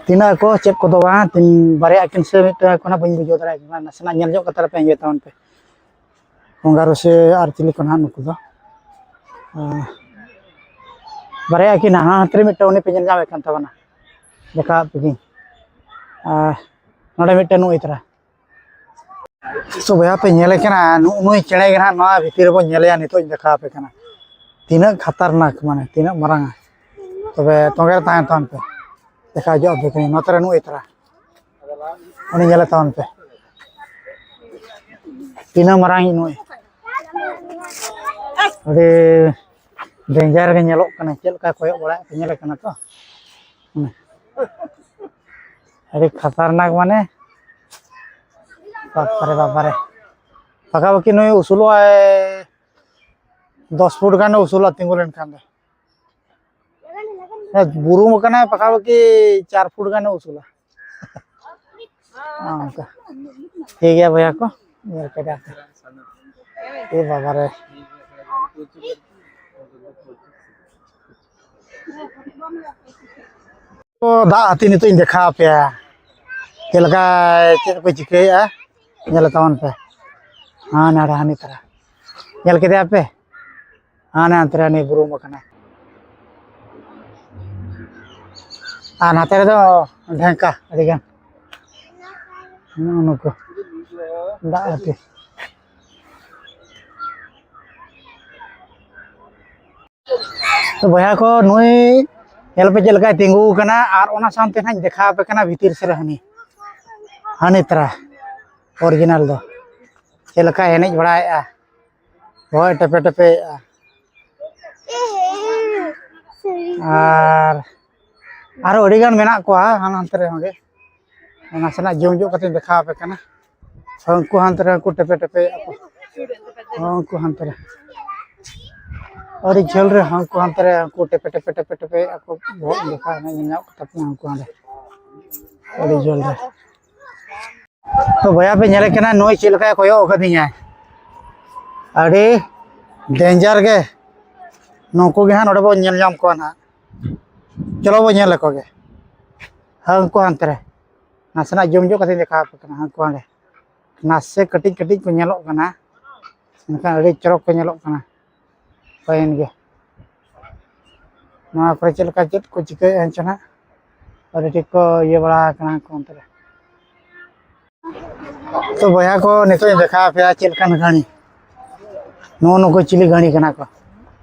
ᱛᱤᱱᱟᱹᱜ ᱟᱠᱚ, ᱪᱮᱫ ᱠᱚᱫᱚ ᱵᱟᱝ, ᱛᱤᱱ, ᱵᱟᱨᱭᱟ ᱟᱹᱠᱤᱱ ᱥᱮ ᱢᱤᱫᱴᱟᱝ ᱟᱠᱚ ᱱᱟᱜ, ᱵᱟᱹᱧ ᱵᱩᱡᱷᱟᱹᱣ ᱫᱟᱲᱮᱭᱟᱜ ᱠᱟᱱᱟ᱾ ᱱᱟᱥᱮᱱᱟᱜ ᱧᱮᱞ ᱧᱚᱜ ᱠᱟᱛᱮ ᱯᱮ ᱤᱭᱟᱹ ᱛᱟᱵᱚᱱ ᱯᱮ᱾ ᱠᱚᱝᱜᱟᱨᱩ ᱥᱮ ᱟᱨ ᱪᱤᱞᱤ ᱠᱚ ᱱᱟᱦᱟᱜ ᱱᱩᱠᱩ ᱫᱚ᱾ ᱟᱨ ᱵᱟᱨᱭᱟ ᱟᱹᱠᱤᱱ ᱦᱟᱱᱟ ᱦᱟᱛ ᱨᱮ ᱢᱤᱫᱴᱟᱝ ᱩᱱᱤ ᱯᱮ ᱧᱮᱞ ᱧᱟᱢᱮᱫ ᱠᱟᱱ ᱛᱟᱵᱚᱱᱟ᱾ ᱫᱮᱠᱷᱟᱣᱟᱫ ᱯᱮᱜᱤᱧ᱾ ᱟᱨ ᱱᱚᱰᱮ ᱢᱤᱫᱴᱮᱱ ᱱᱩᱜᱼᱩᱭ ᱛᱟᱨᱟ᱾ ᱛᱚ ᱵᱚᱭᱦᱟ ᱯᱮ ᱧᱮᱞᱮ ᱠᱟᱱᱟ, ᱱᱩᱜᱼᱩ ᱱᱩᱭ ᱪᱮᱬᱮ ᱜᱮ ᱱᱟᱦᱟᱜ ᱱᱚᱣᱟ ᱵᱷᱤᱛᱤᱨ ᱨᱮᱵᱚᱱ ᱧᱮᱞᱮᱭᱟ᱾ ᱱᱤᱛᱚᱜ ᱤᱧ ᱫᱮᱠᱷᱟᱣ ᱟᱯᱮ ᱠᱟᱱᱟ ᱛᱤᱱᱟᱹᱜ ᱠᱷᱟᱛᱟᱨᱱᱟᱠ, ᱢᱟᱱᱮ ᱛᱤᱱᱟᱹᱜ ᱢᱟᱨᱟᱝᱟ᱾ ᱛᱚᱵᱮ ᱛᱚᱸᱜᱮ ᱨᱮ ᱛᱟᱦᱮᱱ ᱛᱟᱵᱚᱱ ᱯᱮ, ᱫᱮᱠᱷᱟᱣ ᱦᱚᱪᱚ ᱟᱯᱮ ᱠᱟᱹᱱᱟᱹᱧ᱾ ᱱᱚᱛᱮ ᱨᱮ ᱱᱩᱜᱼᱩᱭ ᱛᱟᱨᱟ, ᱩᱱᱤ ᱧᱮᱞᱮ ᱛᱟᱵᱚᱱ ᱯᱮ, ᱛᱤᱱᱟᱹᱜ ᱢᱟᱨᱟᱝ ᱤᱡ ᱱᱩᱭ᱾ ᱟᱹᱰᱤ danger ᱜᱮ ᱧᱮᱞᱚᱜ ᱠᱟᱱᱟ, ᱪᱮᱫ ᱞᱮᱠᱟ ᱠᱚᱭᱚᱜ ᱵᱟᱲᱟᱭᱮᱫ ᱯᱮ ᱧᱮᱞᱮ ᱠᱟᱱᱟ ᱛᱚ᱾ ᱦᱩᱸ᱾ ᱟᱹᱰᱤ ᱠᱷᱟᱛᱟᱨᱱᱟᱠ ᱢᱟᱱᱮ, ᱵᱟᱯᱟᱨᱮ ᱵᱟᱯᱟᱨᱮ᱾ ᱯᱟᱠᱟ ᱯᱟᱠᱤ ᱱᱩᱭ ᱩᱥᱩᱞᱚᱜᱼᱟᱭ, ᱫᱚᱥ ᱯᱷᱩᱴ ᱜᱟᱱ ᱩᱥᱩᱞᱚᱜᱼᱟ ᱛᱤᱸᱜᱩ ᱞᱮᱱᱠᱷᱟᱱ ᱫᱚ᱾ ᱦᱮᱸ, ᱵᱩᱨᱩᱢ ᱟᱠᱟᱱᱟᱭ ᱯᱟᱠᱟ ᱯᱟᱠᱤ ᱪᱟᱨ ᱯᱷᱩᱴ ᱜᱟᱱᱮ ᱩᱥᱩᱞᱟ᱾ ᱚᱱᱠᱟ᱾ ᱴᱷᱤᱠ ᱜᱮᱭᱟ ᱵᱚᱭᱦᱟ ᱠᱚ, ᱧᱮᱞ ᱠᱮᱫᱟ ᱯᱮ᱾ ᱮ ᱵᱟᱵᱟ ᱨᱮ᱾ ᱛᱚ, ᱫᱟᱜ ᱦᱟᱹᱛᱤ ᱱᱤᱛᱚᱜ ᱤᱧ ᱫᱮᱠᱷᱟᱣ ᱟᱯᱮᱭᱟ, ᱪᱮᱫ ᱞᱮᱠᱟ, ᱪᱮᱫ ᱠᱚ ᱪᱤᱠᱟᱹᱭᱮᱫᱼᱟ, ᱧᱮᱞ ᱛᱟᱵᱚᱱ ᱯᱮ᱾ ᱦᱟᱱᱮ ᱦᱟᱸᱰᱮ ᱦᱟᱹᱱᱤ ᱛᱟᱨᱟ, ᱧᱮᱞ ᱠᱮᱫᱮᱭᱟ ᱯᱮ? ᱦᱟᱱᱮ ᱦᱟᱱᱛᱮ ᱨᱮ ᱦᱟᱹᱱᱤ ᱵᱩᱨᱩᱢ ᱟᱠᱟᱱᱟᱭ᱾ ᱟᱨ ᱱᱟᱛᱮ ᱨᱮᱫᱚ ᱰᱷᱮᱝᱠᱟ ᱟᱹᱰᱤ ᱜᱟᱱ, ᱱᱩᱜᱼᱩ ᱱᱩᱠᱩ ᱫᱟᱜ ᱦᱟᱹᱛᱤ᱾ ᱛᱚ ᱵᱚᱭᱦᱟ ᱠᱚ, ᱱᱩᱭ ᱧᱮᱞ ᱯᱮ ᱪᱮᱫ ᱞᱮᱠᱟᱭ ᱛᱤᱸᱜᱩ ᱟᱠᱟᱱᱟ, ᱟᱨ ᱚᱱᱟ ᱥᱟᱶᱛᱮ ᱱᱟᱦᱟᱜ ᱤᱧ ᱫᱮᱠᱷᱟᱣ ᱟᱯᱮ ᱠᱟᱱᱟ ᱵᱷᱤᱛᱤᱨ ᱥᱮᱫ ᱨᱮ ᱦᱟᱹᱱᱤ, ᱦᱟᱹᱱᱤ ᱛᱟᱨᱟ original ᱫᱚ ᱪᱮᱫ ᱞᱮᱠᱟᱭ ᱮᱱᱮᱡ ᱵᱟᱲᱟᱭᱮᱫᱼᱟ, ᱵᱚᱦᱚᱜ ᱮ ᱴᱮᱯᱮ ᱴᱮᱯᱮᱭᱮᱫᱼᱟ᱾ ᱟᱨ ᱟᱨᱚ ᱟᱹᱰᱤ ᱜᱟᱱ ᱢᱮᱱᱟᱜ ᱠᱚᱣᱟ ᱦᱟᱱᱟ ᱦᱟᱱᱛᱮ ᱨᱮᱦᱚᱸ ᱜᱮ᱾ ᱱᱟᱥᱮᱱᱟᱜ ᱡᱩᱢ ᱧᱚᱜ ᱠᱟᱛᱮᱧ ᱫᱮᱠᱷᱟᱣ ᱟᱯᱮ ᱠᱟᱱᱟ᱾ ᱦᱳᱭ, ᱩᱱᱠᱩ ᱦᱟᱱᱛᱮ ᱨᱮ ᱩᱱᱠᱩ ᱴᱮᱯᱮ ᱴᱮᱯᱮᱭᱮᱫᱼᱟ ᱠᱚ᱾ ᱦᱳᱭ, ᱩᱱᱠᱩ ᱦᱟᱱᱛᱮ ᱨᱮ ᱟᱹᱰᱤ ᱡᱷᱟᱹᱞ ᱨᱮ, ᱦᱟᱹᱱᱠᱩ ᱦᱟᱱᱛᱮ ᱨᱮ ᱩᱱᱠᱩ ᱴᱮᱯᱮ ᱴᱮᱯᱮ ᱴᱮᱯᱮ ᱴᱮᱯᱮᱭᱮᱫᱼᱟ ᱠᱚ᱾ ᱵᱚᱦᱚᱜ ᱤᱧ ᱫᱮᱠᱷᱟᱣ ᱧᱮᱞ ᱧᱟᱢ ᱠᱚ ᱛᱟᱯᱮᱭᱟ ᱩᱱᱠᱩ ᱦᱟᱸᱰᱮ ᱟᱹᱰᱤ ᱡᱷᱟᱹᱞ ᱨᱮ᱾ ᱛᱚ ᱵᱚᱭᱦᱟ ᱯᱮ ᱧᱮᱞᱮ ᱠᱟᱱᱟ, ᱱᱩᱭ ᱪᱮᱫ ᱞᱮᱠᱟᱭ ᱠᱚᱭᱚᱜ ᱟᱠᱟᱫᱤᱧᱟᱭ, ᱟᱹᱰᱤ danger ᱜᱮ᱾ ᱱᱩᱠᱩ ᱜᱮ ᱦᱟᱸᱜ ᱱᱚᱰᱮ ᱵᱚᱱ ᱧᱮᱞ ᱧᱟᱢ ᱠᱚᱣᱟ ᱱᱟᱦᱟᱜ᱾ ᱪᱚᱞᱚ ᱵᱚᱱ ᱧᱮᱞ ᱞᱮᱠᱚ ᱜᱮ᱾ ᱦᱟᱹᱱᱠᱩ ᱦᱟᱱᱛᱮ ᱨᱮ, ᱱᱟᱥᱮᱱᱟᱜ ᱡᱩᱢ ᱧᱚᱜ ᱠᱟᱛᱮᱧ ᱫᱮᱠᱷᱟᱣ ᱟᱯᱮ ᱠᱟᱱᱟ᱾ ᱦᱟᱹᱱᱠᱩ ᱦᱟᱸᱰᱮ ᱱᱟᱥᱮ ᱠᱟᱹᱴᱤᱡ ᱠᱟᱹᱴᱤᱡ ᱠᱚ ᱧᱮᱞᱚᱜ ᱠᱟᱱᱟ, ᱢᱮᱱᱠᱷᱟᱱ ᱟᱹᱰᱤ ᱪᱚᱨᱚᱠ ᱠᱚ ᱧᱮᱞᱚᱜ ᱠᱟᱱᱟ᱾ ᱦᱩᱭᱮᱱ ᱜᱮ᱾ ᱱᱚᱣᱟ ᱠᱚᱨᱮ ᱪᱮᱫ ᱞᱮᱠᱟ ᱪᱮᱫ ᱠᱚ ᱪᱤᱠᱟᱹᱭᱮᱫᱼᱟ ᱦᱮᱸ ᱪᱚ ᱱᱟᱦᱟᱜ, ᱟᱹᱰᱤ ᱴᱷᱤᱠ ᱠᱚ ᱤᱭᱟᱹ ᱵᱟᱲᱟ ᱟᱠᱟᱱᱟ ᱠᱚ ᱚᱱᱛᱮ ᱨᱮ᱾ ᱛᱚ ᱵᱚᱭᱦᱟ ᱠᱚ, ᱱᱤᱛᱚᱜ ᱤᱧ ᱫᱮᱠᱷᱟᱣ ᱟᱯᱮᱭᱟ ᱪᱮᱫ ᱞᱮᱠᱟᱱ ᱜᱷᱟᱹᱲᱤ᱾ ᱱᱩᱜᱼᱩ ᱱᱩᱠᱩ ᱪᱤᱞᱤ ᱜᱷᱟᱹᱲᱤ ᱠᱟᱱᱟ ᱠᱚ,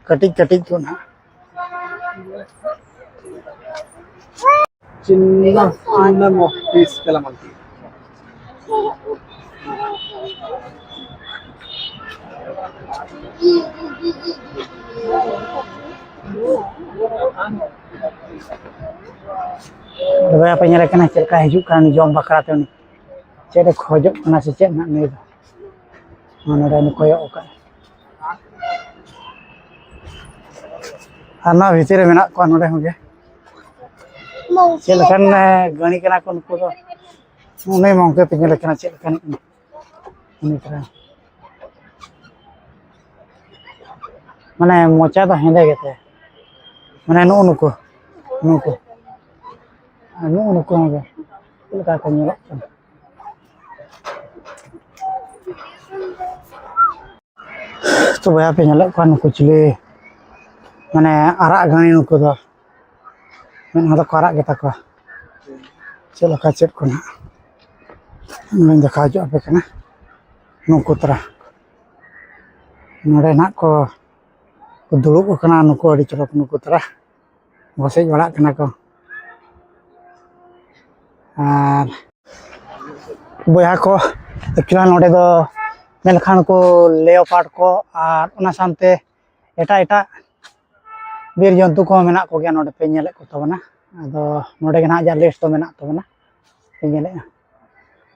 ᱠᱟᱹᱴᱤᱡ ᱠᱟᱹᱴᱤᱡ ᱠᱚ ᱱᱟᱦᱟᱜ᱾ Cinema, cinema, please, Kalamanti. ᱛᱚᱵᱮ ᱟᱯᱮ ᱧᱮᱞᱮ ᱠᱟᱱᱟ ᱪᱮᱫ ᱞᱮᱠᱟ ᱦᱤᱡᱩᱜ ᱠᱟᱱᱟ ᱩᱱᱤ ᱡᱚᱢ ᱵᱟᱠᱷᱨᱟ ᱛᱮ, ᱩᱱᱤ ᱪᱮᱫ ᱮ ᱠᱷᱚᱡᱚᱜ ᱠᱟᱱᱟ ᱥᱮ ᱪᱮᱫ ᱱᱟᱜ ᱱᱩᱭ ᱫᱚ᱾ ᱱᱚᱰᱮ ᱩᱱᱤ ᱠᱚᱭᱚᱜ ᱟᱠᱟᱫ᱾ ᱟᱨ ᱱᱚᱣᱟ ᱵᱷᱤᱛᱤᱨ ᱨᱮ ᱢᱮᱱᱟᱜ ᱠᱚᱣᱟ ᱱᱚᱰᱮ ᱦᱚᱸ ᱜᱮ᱾ ᱪᱮᱫ ᱞᱮᱠᱟᱱ, ᱮ, ᱜᱟᱹᱲᱤ ᱠᱟᱱᱟ ᱠᱚ ᱱᱩᱠᱩ ᱫᱚ᱾ ᱩᱱᱤ ᱢᱟ ᱚᱱᱠᱟ ᱯᱮ ᱧᱮᱞᱮ ᱠᱟᱱᱟ ᱪᱮᱫ ᱞᱮᱠᱟᱱᱤᱡ ᱠᱟᱱᱟ᱾ ᱩᱱᱤ ᱠᱟᱱᱟ᱾ ᱢᱟᱱᱮ ᱢᱚᱪᱟ ᱫᱚ ᱦᱮᱸᱫᱮ ᱜᱮᱛᱟᱭᱟ᱾ ᱢᱟᱱᱮ ᱱᱩᱜᱼᱩ ᱱᱩᱠᱩ, ᱱᱩᱠᱩ᱾ ᱟᱨ ᱱᱩᱜᱼᱩ ᱱᱩᱠᱩ ᱦᱚᱸ ᱪᱮᱫ ᱞᱮᱠᱟ ᱠᱚ ᱧᱮᱞᱚᱜ ᱠᱟᱱᱟ᱾ ᱛᱚ ᱵᱚᱭᱦᱟ ᱯᱮ ᱧᱮᱞᱮᱫ ᱠᱚᱣᱟ ᱱᱩᱠᱩ ᱪᱤᱞᱤ, ᱢᱟᱱᱮ ᱟᱨᱟᱜ ᱜᱟᱹᱲᱤ ᱱᱩᱠᱩ ᱫᱚ, ᱢᱮᱫᱦᱟ ᱫᱚᱠᱚ ᱟᱨᱟᱜ ᱜᱮᱛᱟ ᱠᱚᱣᱟ᱾ ᱪᱮᱫ ᱞᱮᱠᱟ ᱪᱮᱫ ᱠᱚ ᱱᱟᱦᱟᱜ ᱚᱱᱟᱧ ᱫᱮᱠᱷᱟᱣ ᱦᱚᱪᱚ ᱟᱯᱮ ᱠᱟᱱᱟ᱾ ᱱᱩᱠᱩ ᱛᱟᱨᱟ ᱱᱚᱰᱮ ᱱᱟᱦᱟᱜ ᱠᱚ, ᱠᱚ ᱫᱩᱲᱩᱵ ᱟᱠᱟᱱᱟ ᱱᱩᱠᱩ, ᱟᱹᱰᱤ ᱪᱚᱨᱚᱠ ᱱᱩᱠᱩ ᱛᱟᱨᱟ᱾ ᱜᱚᱥᱮᱡ ᱵᱟᱲᱟᱜ ᱠᱟᱱᱟ ᱠᱚ᱾ ᱟᱨ ᱵᱚᱭᱦᱟ ᱠᱚ, actually ᱱᱚᱰᱮ ᱫᱚ ᱢᱮᱱᱠᱷᱟᱱ ᱠᱚ leopard ᱠᱚ ᱟᱨ ᱚᱱᱟ ᱥᱟᱶᱛᱮ ᱮᱴᱟᱜ ᱮᱴᱟᱜ ᱵᱤᱨ ᱡᱚᱱᱛᱩ ᱠᱚᱦᱚᱸ ᱢᱮᱱᱟᱜ ᱠᱚᱜᱮᱭᱟ᱾ ᱱᱚᱰᱮ ᱯᱮ ᱧᱮᱞᱮᱫ ᱠᱚ ᱛᱟᱵᱚᱱᱟ, ᱟᱫᱚ ᱱᱚᱰᱮ ᱜᱮ ᱱᱟᱦᱟᱜ ᱡᱟ list ᱫᱚ ᱢᱮᱱᱟᱜ ᱛᱟᱵᱚᱱᱟ, ᱯᱮ ᱧᱮᱞᱮᱫᱼᱟ᱾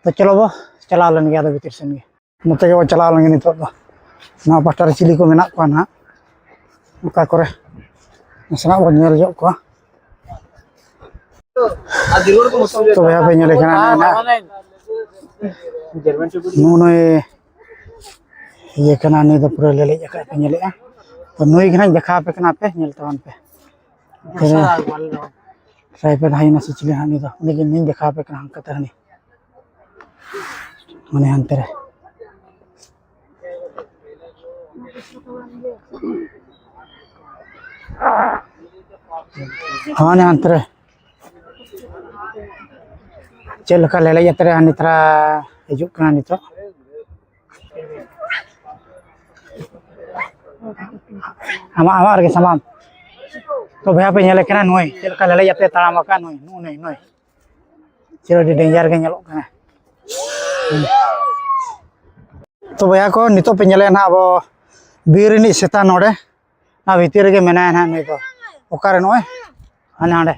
ᱛᱚ ᱪᱚᱞᱚ ᱵᱚ ᱪᱟᱞᱟᱣ ᱞᱮᱱ ᱜᱮ ᱟᱫᱚ ᱵᱷᱤᱛᱤᱨ ᱥᱮᱱ ᱜᱮ᱾ ᱱᱚᱛᱮ ᱜᱮᱵᱚᱱ ᱪᱟᱞᱟᱣ ᱞᱮᱱ ᱜᱮ ᱱᱤᱛᱚᱜ ᱫᱚ᱾ ᱱᱚᱣᱟ ᱯᱟᱦᱴᱟ ᱨᱮ ᱪᱤᱞᱤ ᱠᱚ ᱢᱮᱱᱟᱜ ᱠᱚᱣᱟ ᱱᱟᱦᱟᱜ, ᱚᱠᱟ ᱠᱚᱨᱮ ᱱᱟᱥᱮᱱᱟᱜ ᱵᱚᱱ ᱧᱮᱞ ᱧᱚᱜ ᱠᱚᱣᱟ᱾ ᱛᱚ ᱵᱚᱭᱦᱟ ᱯᱮ ᱧᱮᱞᱮ ᱠᱟᱱᱟ, ᱱᱩᱜᱼᱩ ᱱᱩᱭ ᱤᱭᱟᱹ ᱠᱟᱱᱟ, ᱱᱩᱭ ᱫᱚ ᱯᱩᱨᱟᱹ ᱞᱮᱞᱮᱡ ᱟᱠᱟᱫ ᱯᱮ ᱧᱮᱞᱮᱫᱼᱟ᱾ ᱛᱚ ᱱᱩᱭ ᱜᱮ ᱱᱟᱦᱟᱜ ᱤᱧ ᱫᱮᱠᱷᱟᱣ ᱟᱯᱮ ᱠᱟᱱᱟ, ᱯᱮ ᱧᱮᱞ ᱛᱟᱵᱚᱱ ᱯᱮ᱾ ᱴᱨᱟᱭᱯᱮᱰ ᱦᱟᱭᱤᱱᱟ ᱥᱮ ᱪᱤᱞᱤ ᱦᱟᱸᱜ ᱱᱩᱭ ᱫᱚ, ᱩᱱᱤ ᱜᱮ ᱱᱩᱭ ᱫᱮᱠᱷᱟᱣ ᱟᱯᱮ ᱠᱟᱱᱟ ᱦᱟᱱᱠᱟ ᱛᱟᱦᱮᱱᱤ᱾ ᱢᱟᱱᱮ ᱦᱟᱱᱛᱮ ᱨᱮ᱾ ᱦᱚᱸ, ᱚᱱᱮ ᱦᱟᱱᱛᱮ ᱨᱮ᱾ ᱪᱮᱫ ᱞᱮᱠᱟ ᱞᱮᱞᱮᱡ ᱟᱛᱮ ᱨᱮ ᱦᱟᱹᱱᱤ ᱛᱷᱚᱲᱟ ᱦᱤᱡᱩᱜ ᱠᱟᱱᱟ ᱱᱤᱛᱚᱜ᱾ ᱟᱢᱟᱜ, ᱟᱢᱟᱜ ᱨᱮᱜᱮ ᱥᱟᱢᱟᱱ᱾ ᱛᱚ ᱵᱚᱭᱦᱟ ᱯᱮ ᱧᱮᱞᱮ ᱠᱟᱱᱟ, ᱱᱩᱭ ᱪᱮᱫ ᱞᱮᱠᱟ ᱞᱮᱞᱮᱡ ᱟᱛᱮ ᱛᱟᱲᱟᱢ ᱟᱠᱟᱫ, ᱱᱩᱭ, ᱱᱩᱭ, ᱱᱩᱭ᱾ ᱪᱮᱫ ᱟᱹᱰᱤ danger ᱜᱮ ᱧᱮᱞᱚᱜ ᱠᱟᱱᱟ᱾ ᱛᱚ ᱵᱚᱭᱦᱟ ᱠᱚ, ᱱᱤᱛᱚᱜ ᱯᱮ ᱧᱮᱞᱮᱫ ᱱᱟᱦᱟᱜ ᱟᱵᱚ ᱵᱤᱨ ᱨᱤᱱᱤᱡ ᱥᱮᱛᱟ ᱱᱚᱰᱮ, ᱚᱱᱟ ᱵᱷᱤᱛᱤᱨ ᱨᱮᱜᱮ ᱢᱮᱱᱟᱭᱟ ᱱᱟᱦᱟᱜ ᱱᱩᱭ ᱫᱚ᱾ ᱚᱠᱟᱨᱮ ᱱᱚᱜᱼᱚᱭ? ᱦᱟᱱᱮ ᱦᱟᱸᱰᱮ᱾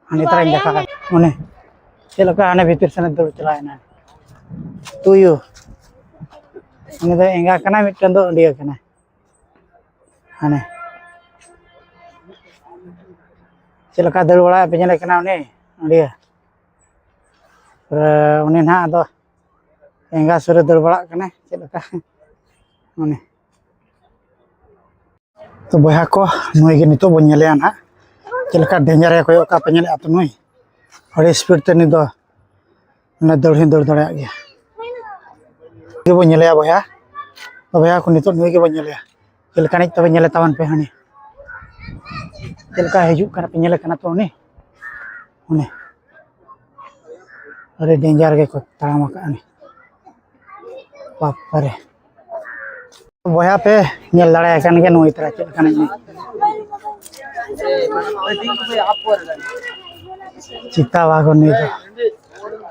ᱦᱟᱱᱮ ᱛᱟᱨᱟᱧ ᱫᱮᱠᱷᱟᱣ ᱠᱟᱜ ᱩᱱᱤ᱾ ᱪᱮᱫ ᱞᱮᱠᱟ ᱦᱟᱱᱮ ᱵᱷᱤᱛᱤᱨ ᱥᱮᱱᱮ ᱫᱟᱹᱲ ᱪᱟᱞᱟᱣᱮᱱᱟ᱾ ᱛᱩᱭᱩ᱾ ᱩᱱᱤ ᱫᱚ ᱮᱸᱜᱟ ᱠᱟᱱᱟᱭ, ᱢᱤᱫᱴᱮᱱ ᱫᱚ ᱟᱹᱰᱤᱭᱟᱹ ᱠᱟᱱᱟᱭ᱾ ᱦᱟᱱᱮ᱾ ᱪᱮᱫ ᱞᱮᱠᱟ ᱫᱟᱹᱲ ᱵᱟᱲᱟᱭᱟ ᱯᱮ ᱧᱮᱞᱮ ᱠᱟᱱᱟ ᱩᱱᱤ? ᱟᱹᱰᱤᱭᱟᱹ᱾ ᱯᱩᱨᱟᱹ ᱩᱱᱤ ᱱᱟᱦᱟᱜ ᱟᱫᱚ ᱮᱸᱜᱟ ᱥᱩᱨ ᱨᱮ ᱫᱟᱹᱲ ᱵᱟᱲᱟᱜ ᱠᱟᱱᱟᱭ᱾ ᱪᱮᱫ ᱞᱮᱠᱟ? ᱩᱱᱤ᱾ ᱛᱚ ᱵᱚᱭᱦᱟ ᱠᱚ, ᱱᱩᱭ ᱜᱮ ᱱᱤᱛᱚᱜ ᱵᱚᱱ ᱧᱮᱞᱮᱭᱟ ᱱᱟᱦᱟᱜ᱾ ᱪᱮᱫ ᱞᱮᱠᱟ danger ᱮ ᱠᱚᱭᱚᱜ ᱠᱟᱜ ᱯᱮ ᱧᱮᱞᱮᱫᱼᱟ ᱛᱚ ᱱᱩᱭ᱾ ᱟᱹᱰᱤ ᱥᱯᱤᱰ ᱛᱮ ᱱᱤᱛ ᱫᱚ ᱢᱟᱱᱮ ᱫᱟᱹᱲ ᱦᱚᱸᱭ ᱫᱟᱹᱲ ᱫᱟᱲᱮᱭᱟᱜ ᱜᱮᱭᱟ᱾ ᱜᱮᱵᱚᱱ ᱧᱮᱞᱮᱭᱟ ᱵᱚᱭᱦᱟ᱾ ᱛᱚ ᱵᱚᱭᱦᱟ ᱠᱚ, ᱱᱤᱛᱚᱜ ᱱᱩᱭ ᱜᱮᱵᱚᱱ ᱧᱮᱞᱮᱭᱟ᱾ ᱪᱮᱫ ᱞᱮᱠᱟᱱᱤᱡ ᱛᱚᱵᱮ? ᱧᱮᱞᱮ ᱛᱟᱵᱚᱱ ᱯᱮ ᱦᱟᱹᱱᱤ᱾ ᱪᱮᱫ ᱞᱮᱠᱟ ᱦᱤᱡᱩᱜ ᱠᱟᱱᱟ ᱯᱮ? ᱧᱮᱞᱮ ᱠᱟᱱᱟ ᱛᱚ ᱩᱱᱤ? ᱩᱱᱤ ᱟᱹᱰᱤ ᱰᱮᱧᱡᱟᱨ ᱜᱮᱠᱚ ᱛᱟᱲᱟᱢ ᱟᱠᱟᱫᱼᱟ ᱩᱱᱤ᱾ ᱵᱟᱯᱨᱮ᱾ ᱵᱚᱭᱦᱟ ᱯᱮ ᱧᱮᱞ ᱫᱟᱲᱮᱭᱟᱭ ᱠᱟᱱ ᱜᱮᱭᱟ ᱱᱩᱭ ᱛᱟᱨᱟ ᱪᱮᱫ ᱞᱮᱠᱟᱱᱤᱡ ᱱᱩᱭ᱾ ᱪᱤᱛᱟ ᱵᱟᱜ ᱱᱩᱭ ᱫᱚ᱾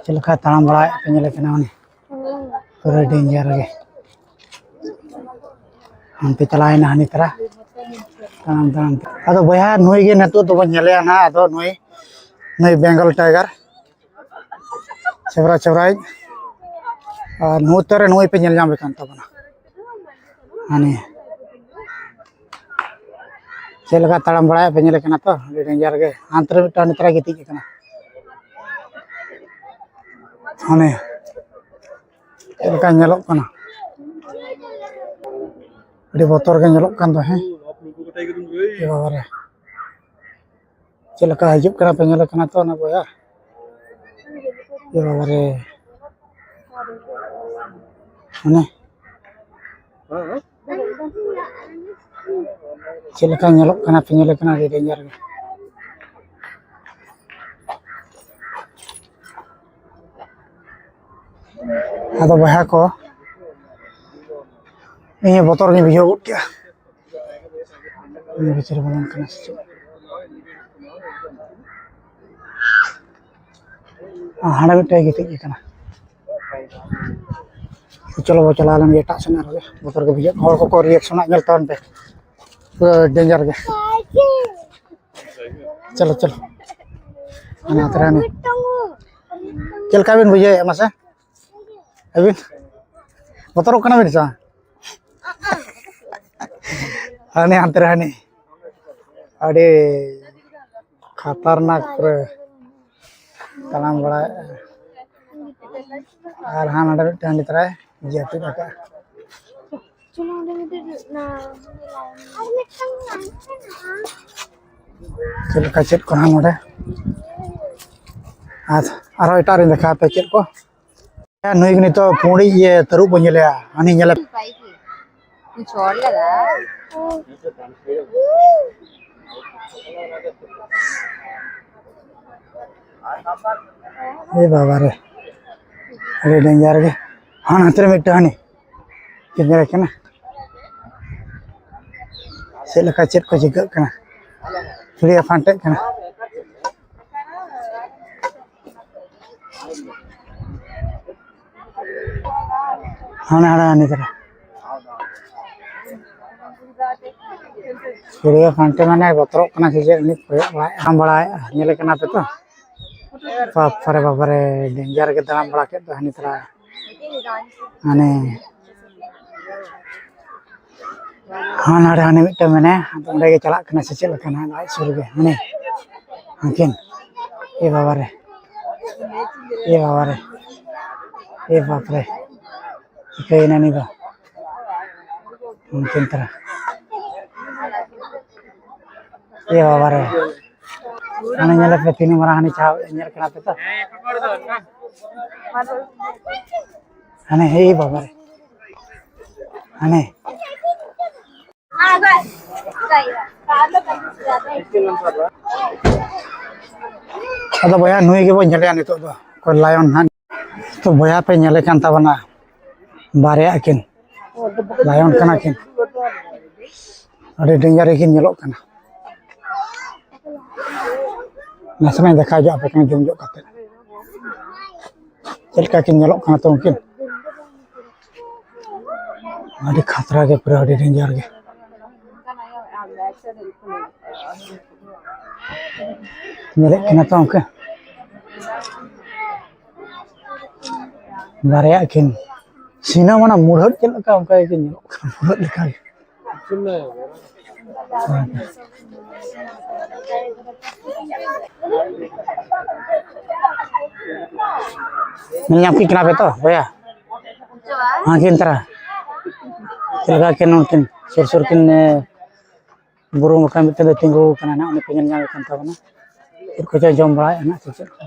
ᱪᱮᱫ ᱞᱮᱠᱟᱭ ᱛᱟᱲᱟᱢ ᱵᱟᱲᱟᱭᱮᱫ ᱯᱮ ᱧᱮᱞᱮ ᱠᱟᱱᱟ ᱩᱱᱤ᱾ ᱯᱩᱨᱟᱹ ᱰᱮᱧᱡᱟᱨ ᱜᱮ᱾ ᱦᱟᱱᱛᱮ ᱪᱟᱞᱟᱣᱮᱱᱟ ᱦᱟᱹᱱᱤ ᱛᱟᱨᱟ᱾ ᱛᱟᱲᱟᱢ ᱛᱟᱲᱟᱢ ᱛᱮ᱾ ᱟᱫᱚ ᱵᱚᱭᱦᱟ ᱱᱩᱭ ᱜᱮ ᱱᱤᱛᱚᱜ ᱫᱚᱵᱚᱱ ᱧᱮᱞᱮᱭᱟ ᱱᱟᱦᱟᱜ᱾ ᱟᱫᱚ ᱱᱩᱭ, ᱱᱩᱭ ᱵᱮᱝᱜᱚᱞ ᱴᱟᱭᱜᱟᱨ᱾ ᱪᱮᱵᱨᱟ ᱪᱮᱵᱨᱟᱭ᱾ ᱟᱨ ᱱᱩᱭ ᱛᱟᱨᱟ ᱱᱩᱭ ᱯᱮ ᱧᱮᱞ ᱧᱟᱢᱮ ᱠᱟᱱ ᱛᱟᱵᱚᱱᱟ᱾ ᱦᱟᱹᱱᱤ᱾ ᱪᱮᱫ ᱞᱮᱠᱟ ᱛᱟᱲᱟᱢ ᱵᱟᱲᱟᱭᱮᱫ ᱯᱮ ᱧᱮᱞᱮ ᱠᱟᱱᱟ ᱛᱚ, ᱟᱹᱰᱤ ᱰᱮᱧᱡᱟᱨ ᱜᱮ᱾ ᱦᱟᱱᱛᱮ ᱨᱮ ᱢᱤᱫᱴᱟᱝ ᱱᱮᱛᱟᱨ ᱜᱤᱛᱤᱡ ᱟᱠᱟᱱᱟ᱾ ᱦᱟᱱᱮ ᱪᱮᱫ ᱞᱮᱠᱟ ᱧᱮᱞᱚᱜ ᱠᱟᱱᱟ, ᱟᱹᱰᱤ ᱵᱚᱛᱚᱨ ᱜᱮ ᱧᱮᱞᱚᱜ ᱠᱟᱱ ᱫᱚ᱾ ᱦᱮᱸ, ᱮ ᱵᱟᱵᱟ ᱨᱮ, ᱪᱮᱫ ᱞᱮᱠᱟ ᱦᱤᱡᱩᱜ ᱠᱟᱱᱟ ᱯᱮ ᱧᱮᱞᱮ ᱠᱟᱱᱟ ᱛᱚ ᱚᱱᱟ ᱵᱚᱭᱦᱟ᱾ ᱮ ᱵᱟᱵᱟ ᱨᱮ, ᱢᱟᱱᱮ ᱪᱮᱫ ᱞᱮᱠᱟ ᱧᱮᱞᱚᱜ ᱠᱟᱱᱟ ᱯᱮ ᱧᱮᱞᱮ ᱠᱟᱱᱟ, ᱟᱹᱰᱤ ᱰᱮᱧᱡᱟᱨ ᱜᱮ᱾ ᱟᱫᱚ ᱵᱚᱭᱦᱟ ᱠᱚ, ᱤᱧ ᱵᱚᱛᱚᱨ ᱜᱤᱧ ᱵᱩᱡᱷᱟᱹᱣ ᱜᱚᱫ ᱠᱮᱜᱼᱟ᱾ ᱱᱤᱭᱟᱹ ᱵᱷᱤᱛᱨᱤ ᱵᱚᱞᱚᱱ ᱠᱟᱱᱟ ᱥᱮ ᱪᱮᱫ? ᱟᱨ ᱦᱟᱸᱰᱮ ᱢᱤᱫᱴᱮᱡ ᱜᱤᱛᱤᱡ ᱟᱠᱟᱱᱟ᱾ ᱪᱚᱞᱚ ᱵᱚ ᱪᱟᱞᱟᱣ ᱞᱮᱱ ᱜᱮ ᱮᱴᱟᱜ ᱥᱮᱱ ᱟᱨᱦᱚᱸ ᱜᱮ᱾ ᱵᱚᱛᱚᱨ ᱜᱮ ᱵᱩᱡᱷᱟᱹᱜ ᱠᱟᱱᱟ᱾ ᱦᱚᱲ ᱠᱚᱠᱚ reaction ᱟᱜ ᱧᱮᱞ ᱛᱟᱵᱚᱱ ᱯᱮ᱾ ᱯᱩᱨᱟᱹ ᱰᱮᱧᱡᱟᱨ ᱜᱮ᱾ ᱪᱚᱞᱚ, ᱪᱚᱞᱚ᱾ ᱦᱟᱱᱟ ᱛᱚᱨᱟ ᱦᱟᱹᱱᱤ᱾ ᱪᱮᱫ ᱞᱮᱠᱟ ᱵᱤᱱ ᱵᱩᱡᱷᱟᱹᱣᱮᱫᱼᱟ ᱢᱟᱥᱮ? ᱟᱹᱵᱤᱱ ᱵᱚᱛᱚᱨᱚᱜ ᱠᱟᱱᱟ ᱵᱤᱱ ᱥᱮ ᱵᱟᱝ? ᱦᱟᱹᱱᱤ ᱦᱟᱱᱛᱮ ᱨᱮ ᱦᱟᱹᱱᱤ᱾ ᱟᱹᱰᱤ ᱠᱷᱟᱛᱟᱨᱱᱟᱠ ᱯᱩᱨᱟᱹ ᱛᱟᱲᱟᱢ ᱵᱟᱲᱟᱭᱮᱫᱼᱟ᱾ ᱟᱨ ᱦᱟᱸ ᱱᱚᱰᱮ ᱢᱤᱫᱴᱟᱝ ᱦᱟᱹᱱᱤ ᱛᱚᱨᱟᱭ ᱡᱟᱹᱯᱤᱫ ᱟᱠᱟᱫᱼᱟ᱾ ᱪᱮᱫ ᱞᱮᱠᱟ ᱪᱮᱫ ᱠᱚ ᱦᱟᱸ ᱱᱚᱰᱮ? ᱟᱨ ᱟᱨᱦᱚᱸ ᱮᱴᱟᱜ ᱨᱮᱧ ᱫᱮᱠᱷᱟᱣ ᱟᱯᱮ ᱪᱮᱫ ᱠᱚ᱾ ᱱᱩᱭ ᱜᱮ ᱱᱤᱛᱚᱜ ᱯᱩᱸᱰᱤᱡ ᱤᱭᱟᱹ ᱛᱟᱹᱨᱩᱵ ᱵᱚᱱ ᱧᱮᱞᱮᱭᱟ, ᱦᱟᱹᱱᱤ ᱧᱮᱞᱮ᱾ ᱮ ᱵᱟᱵᱟ ᱨᱮ, ᱟᱹᱰᱤ ᱰᱮᱧᱡᱟᱨ ᱜᱮ᱾ ᱦᱟᱱ ᱦᱟᱱᱛᱮ ᱨᱮ ᱢᱤᱫᱴᱟᱝ ᱦᱟᱹᱱᱤ ᱧᱮᱞᱮ ᱠᱟᱱᱟ᱾ ᱪᱮᱫ ᱞᱮᱠᱟ ᱪᱮᱫ ᱠᱚ ᱪᱤᱠᱟᱹᱜ ᱠᱟᱱᱟ, ᱪᱩᱲᱤᱭᱟ ᱯᱷᱟᱱᱴᱮᱜ ᱠᱟᱱᱟ᱾ ᱦᱟᱱᱮ ᱦᱟᱱᱮ ᱦᱟᱱᱮ ᱛᱟᱨᱟ᱾ ᱪᱩᱲᱤᱭᱟ ᱯᱷᱟᱱᱴᱮ ᱢᱟᱱᱮ ᱵᱚᱛᱚᱨᱚᱜ ᱠᱟᱱᱟ ᱥᱮ ᱪᱮᱫ, ᱩᱱᱤ ᱠᱚᱭᱚᱜ ᱵᱟᱲᱟᱭᱮᱫ, ᱟᱢ ᱵᱟᱲᱟᱭᱮᱫ, ᱧᱮᱞᱮ ᱠᱟᱱᱟ ᱯᱮ ᱛᱚ? ᱵᱟᱯ ᱨᱮ ᱵᱟᱵᱟ ᱨᱮ, ᱰᱮᱧᱡᱟᱨ ᱜᱮ ᱫᱟᱬᱟᱱ ᱵᱟᱲᱟ ᱠᱮᱫ ᱫᱚ ᱦᱟᱹᱱᱤ ᱛᱟᱨᱟ᱾ ᱦᱟᱱᱮ ᱦᱟᱱ ᱦᱟᱸᱰᱮ ᱦᱟᱱᱮ ᱢᱤᱫᱴᱟᱝ ᱢᱮᱱᱟᱭᱟ, ᱟᱫᱚ ᱚᱸᱰᱮ ᱜᱮ ᱪᱟᱞᱟᱜ ᱠᱟᱱᱟ ᱥᱮ ᱪᱮᱫ ᱞᱮᱠᱟ ᱱᱟᱦᱟᱜ, ᱟᱡ ᱥᱩᱨ ᱜᱮ ᱦᱟᱱᱮ ᱦᱟᱹᱱᱠᱤᱱ᱾ ᱮ ᱵᱟᱵᱟ ᱨᱮ, ᱮ ᱵᱟᱵᱟ ᱨᱮ, ᱮ ᱵᱟᱯ ᱨᱮ, ᱪᱤᱠᱟᱹᱭᱮᱱᱟ ᱱᱩᱭ ᱫᱚ? ᱦᱟᱹᱱᱠᱤᱱ ᱛᱟᱨᱟ᱾ ᱮ ᱵᱟᱵᱟ ᱨᱮ, ᱦᱟᱱᱮ ᱧᱮᱞ ᱯᱮ ᱛᱤᱱ ᱢᱟᱨᱟᱝ ᱦᱟᱱᱮ ᱪᱟᱣ ᱧᱮᱞ ᱠᱟᱱᱟ ᱯᱮ ᱛᱚ? ᱦᱟᱱᱮ ᱮ ᱵᱟᱵᱟ ᱨᱮ, ᱦᱟᱱᱮ᱾ ᱟᱫᱚ ᱵᱚᱭᱦᱟ ᱱᱩᱭ ᱜᱮᱵᱚᱱ ᱧᱮᱞᱮᱭᱟ ᱱᱤᱛᱚᱜ ᱫᱚ, ᱚᱠᱚᱭ ᱞᱟᱭᱚᱱ ᱦᱟᱸᱜ᱾ ᱛᱚ ᱵᱚᱭᱦᱟ ᱯᱮ ᱧᱮᱞᱮ ᱠᱟᱱ ᱛᱟᱵᱚᱱᱟ, ᱵᱟᱨᱭᱟ ᱟᱹᱠᱤᱱ ᱞᱟᱭᱚᱱ ᱠᱟᱱᱟ ᱠᱤᱱ, ᱟᱹᱰᱤ ᱰᱮᱧᱡᱟᱨ ᱜᱮᱠᱤᱱ ᱧᱮᱞᱚᱜ ᱠᱟᱱᱟ᱾ ᱱᱟᱥᱮᱱᱟᱜ ᱤᱧ ᱫᱮᱠᱷᱟᱣ ᱧᱚᱜ ᱟᱯᱮ ᱠᱟᱱᱟ ᱡᱩᱢ ᱧᱚᱜ ᱠᱟᱛᱮ, ᱪᱮᱫ ᱞᱮᱠᱟ ᱠᱤᱱ ᱧᱮᱞᱚᱜ ᱠᱟᱱᱟ ᱛᱚ ᱩᱱᱠᱤᱱ᱾ ᱟᱹᱰᱤ ᱠᱷᱟᱛᱨᱟ ᱜᱮ, ᱯᱩᱨᱟᱹ ᱟᱹᱰᱤ ᱰᱮᱧᱡᱟᱨ ᱜᱮ᱾ ᱧᱮᱞᱮᱫ ᱠᱟᱱᱟ ᱛᱚ ᱚᱱᱠᱟ ᱵᱟᱨᱭᱟ ᱠᱤᱱ ᱥᱤᱱᱟᱹᱢ ᱚᱱᱟ ᱢᱩᱲᱦᱟᱹᱫ ᱪᱮᱫ ᱞᱮᱠᱟ ᱚᱱᱠᱟ ᱜᱮᱠᱤᱱ ᱧᱮᱞᱚᱜ ᱠᱟᱱᱟ, ᱢᱩᱲᱦᱟᱹᱫ ᱞᱮᱠᱟ ᱜᱮ᱾ ᱧᱮᱞ ᱧᱟᱢ ᱠᱤᱱ ᱠᱟᱱᱟ ᱯᱮ ᱛᱚ ᱵᱚᱭᱦᱟ? ᱦᱟᱸ ᱠᱤᱱ ᱛᱟᱨᱟ ᱪᱮᱫ ᱞᱮᱠᱟ ᱠᱤᱱ ᱩᱱᱠᱤᱱ ᱥᱩᱨ ᱥᱩᱨ ᱠᱤᱱ, ᱮ, ᱵᱩᱨᱩ ᱵᱟᱠᱷᱨᱟ ᱢᱤᱫᱴᱮᱱ ᱫᱚ ᱛᱤᱸᱜᱩ ᱟᱠᱟᱱᱟ ᱱᱟᱦᱟᱜ, ᱩᱱᱤ ᱠᱚ ᱧᱮᱞ ᱧᱟᱢᱮᱫ ᱠᱟᱱ ᱛᱟᱵᱚᱱᱟ᱾ ᱪᱮᱫ ᱠᱚᱪᱚᱭ ᱡᱚᱢ ᱵᱟᱲᱟᱭᱮᱫᱼᱟ ᱱᱟᱦᱟᱜ ᱥᱮ ᱪᱮᱫ ᱠᱚ᱾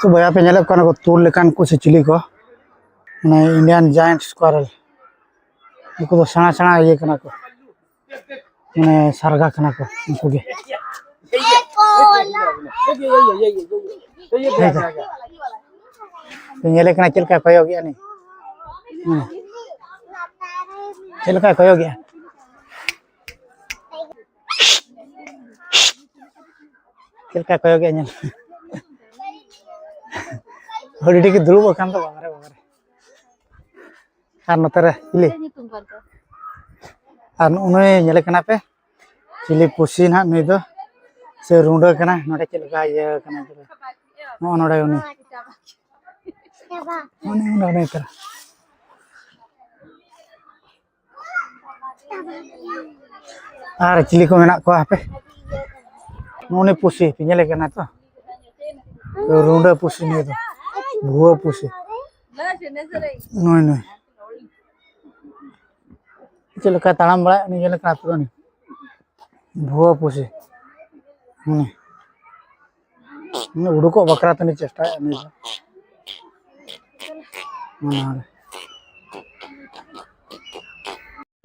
ᱛᱚ ᱵᱚᱭᱦᱟ ᱯᱮ ᱧᱮᱞᱮᱫ ᱠᱚᱣᱟ, ᱱᱩᱠᱩ ᱛᱩᱲ ᱞᱮᱠᱟᱱ ᱠᱚ ᱥᱮ ᱪᱤᱞᱤ ᱠᱚ, ᱢᱟᱱᱮ Indian giant squirrel᱾ ᱱᱩᱠᱩ ᱫᱚ ᱥᱮᱬᱟ ᱥᱮᱬᱟ ᱤᱭᱟᱹ ᱠᱟᱱᱟ ᱠᱚ, ᱢᱟᱱᱮ ᱥᱟᱨᱜᱟ ᱠᱟᱱᱟ ᱠᱚ ᱩᱱᱠᱩ ᱜᱮ᱾ ᱦᱮᱸ ᱛᱚ᱾ ᱧᱮᱞᱮ ᱠᱟᱱᱟ ᱪᱮᱫ ᱞᱮᱠᱟ ᱠᱚᱭᱚᱜᱮᱜᱼᱟ ᱱᱩᱭ᱾ ᱦᱮᱸ᱾ ᱪᱮᱫ ᱞᱮᱠᱟᱭ ᱠᱚᱭᱚᱜᱮᱜᱼᱟ? ᱪᱮᱫ ᱞᱮᱠᱟᱭ ᱠᱚᱭᱚᱜᱮᱜᱼᱟ ᱧᱮᱞ᱾ ᱟᱹᱰᱤ ᱰᱷᱮᱨ ᱜᱮ ᱫᱩᱲᱩᱵ ᱟᱠᱟᱱ ᱫᱚ, ᱵᱟᱵᱟᱨᱮ, ᱵᱟᱵᱟᱨᱮ᱾ ᱟᱨ ᱱᱚᱛᱮ ᱨᱮ ᱪᱤᱞᱤ? ᱪᱮᱫ ᱧᱩᱛᱩᱢ ᱠᱟᱱ ᱛᱟᱭᱟ? ᱟᱨ ᱱᱩᱜᱼᱩ ᱱᱩᱭ ᱧᱮᱞᱮ ᱠᱟᱱᱟ ᱯᱮ, ᱪᱤᱞᱤ ᱯᱩᱥᱤ ᱱᱟᱦᱟᱜ ᱱᱩᱭ ᱫᱚ, ᱥᱮ ᱨᱩᱸᱰᱟᱹ ᱠᱟᱱᱟ? ᱱᱚᱰᱮ ᱪᱮᱫ ᱞᱮᱠᱟ ᱤᱭᱟᱹ ᱠᱟᱱᱟ, ᱱᱚᱜᱼᱚ ᱱᱚᱰᱮ ᱩᱱᱤ, ᱩᱱᱤ, ᱩᱱᱤ, ᱩᱱᱤ ᱛᱟᱨᱟ᱾ ᱟᱨ ᱪᱤᱞᱤ ᱠᱚ ᱢᱮᱱᱟᱜ ᱠᱚᱣᱟ ᱦᱟᱯᱮ? ᱱᱩᱜᱼᱩ ᱱᱩᱭ ᱯᱩᱥᱤ ᱯᱮ ᱧᱮᱞᱮ ᱠᱟᱱᱟ ᱛᱚ? ᱨᱩᱸᱰᱟᱹ ᱯᱩᱥᱤ ᱱᱩᱭ ᱫᱚ, ᱵᱷᱩᱣᱟᱹ ᱯᱩᱥᱤ᱾ ᱱᱩᱭ, ᱱᱩᱭ᱾ ᱪᱮᱫ ᱞᱮᱠᱟ ᱛᱟᱲᱟᱢ ᱵᱟᱲᱟᱭᱮᱫ ᱩᱱᱤ ᱧᱮᱞ ᱠᱟᱱᱟ ᱯᱩᱨᱟᱹ ᱩᱱᱤ᱾ ᱵᱷᱩᱣᱟᱹ ᱯᱩᱥᱤ᱾ ᱦᱩᱸ᱾ ᱩᱱᱤ ᱩᱰᱩᱠᱚᱜ ᱵᱟᱠᱷᱨᱟ ᱛᱮ ᱩᱱᱤ ᱪᱮᱥᱴᱟᱭᱮᱫ ᱩᱱᱤ ᱫᱚ᱾ ᱚᱱᱟ ᱨᱮ᱾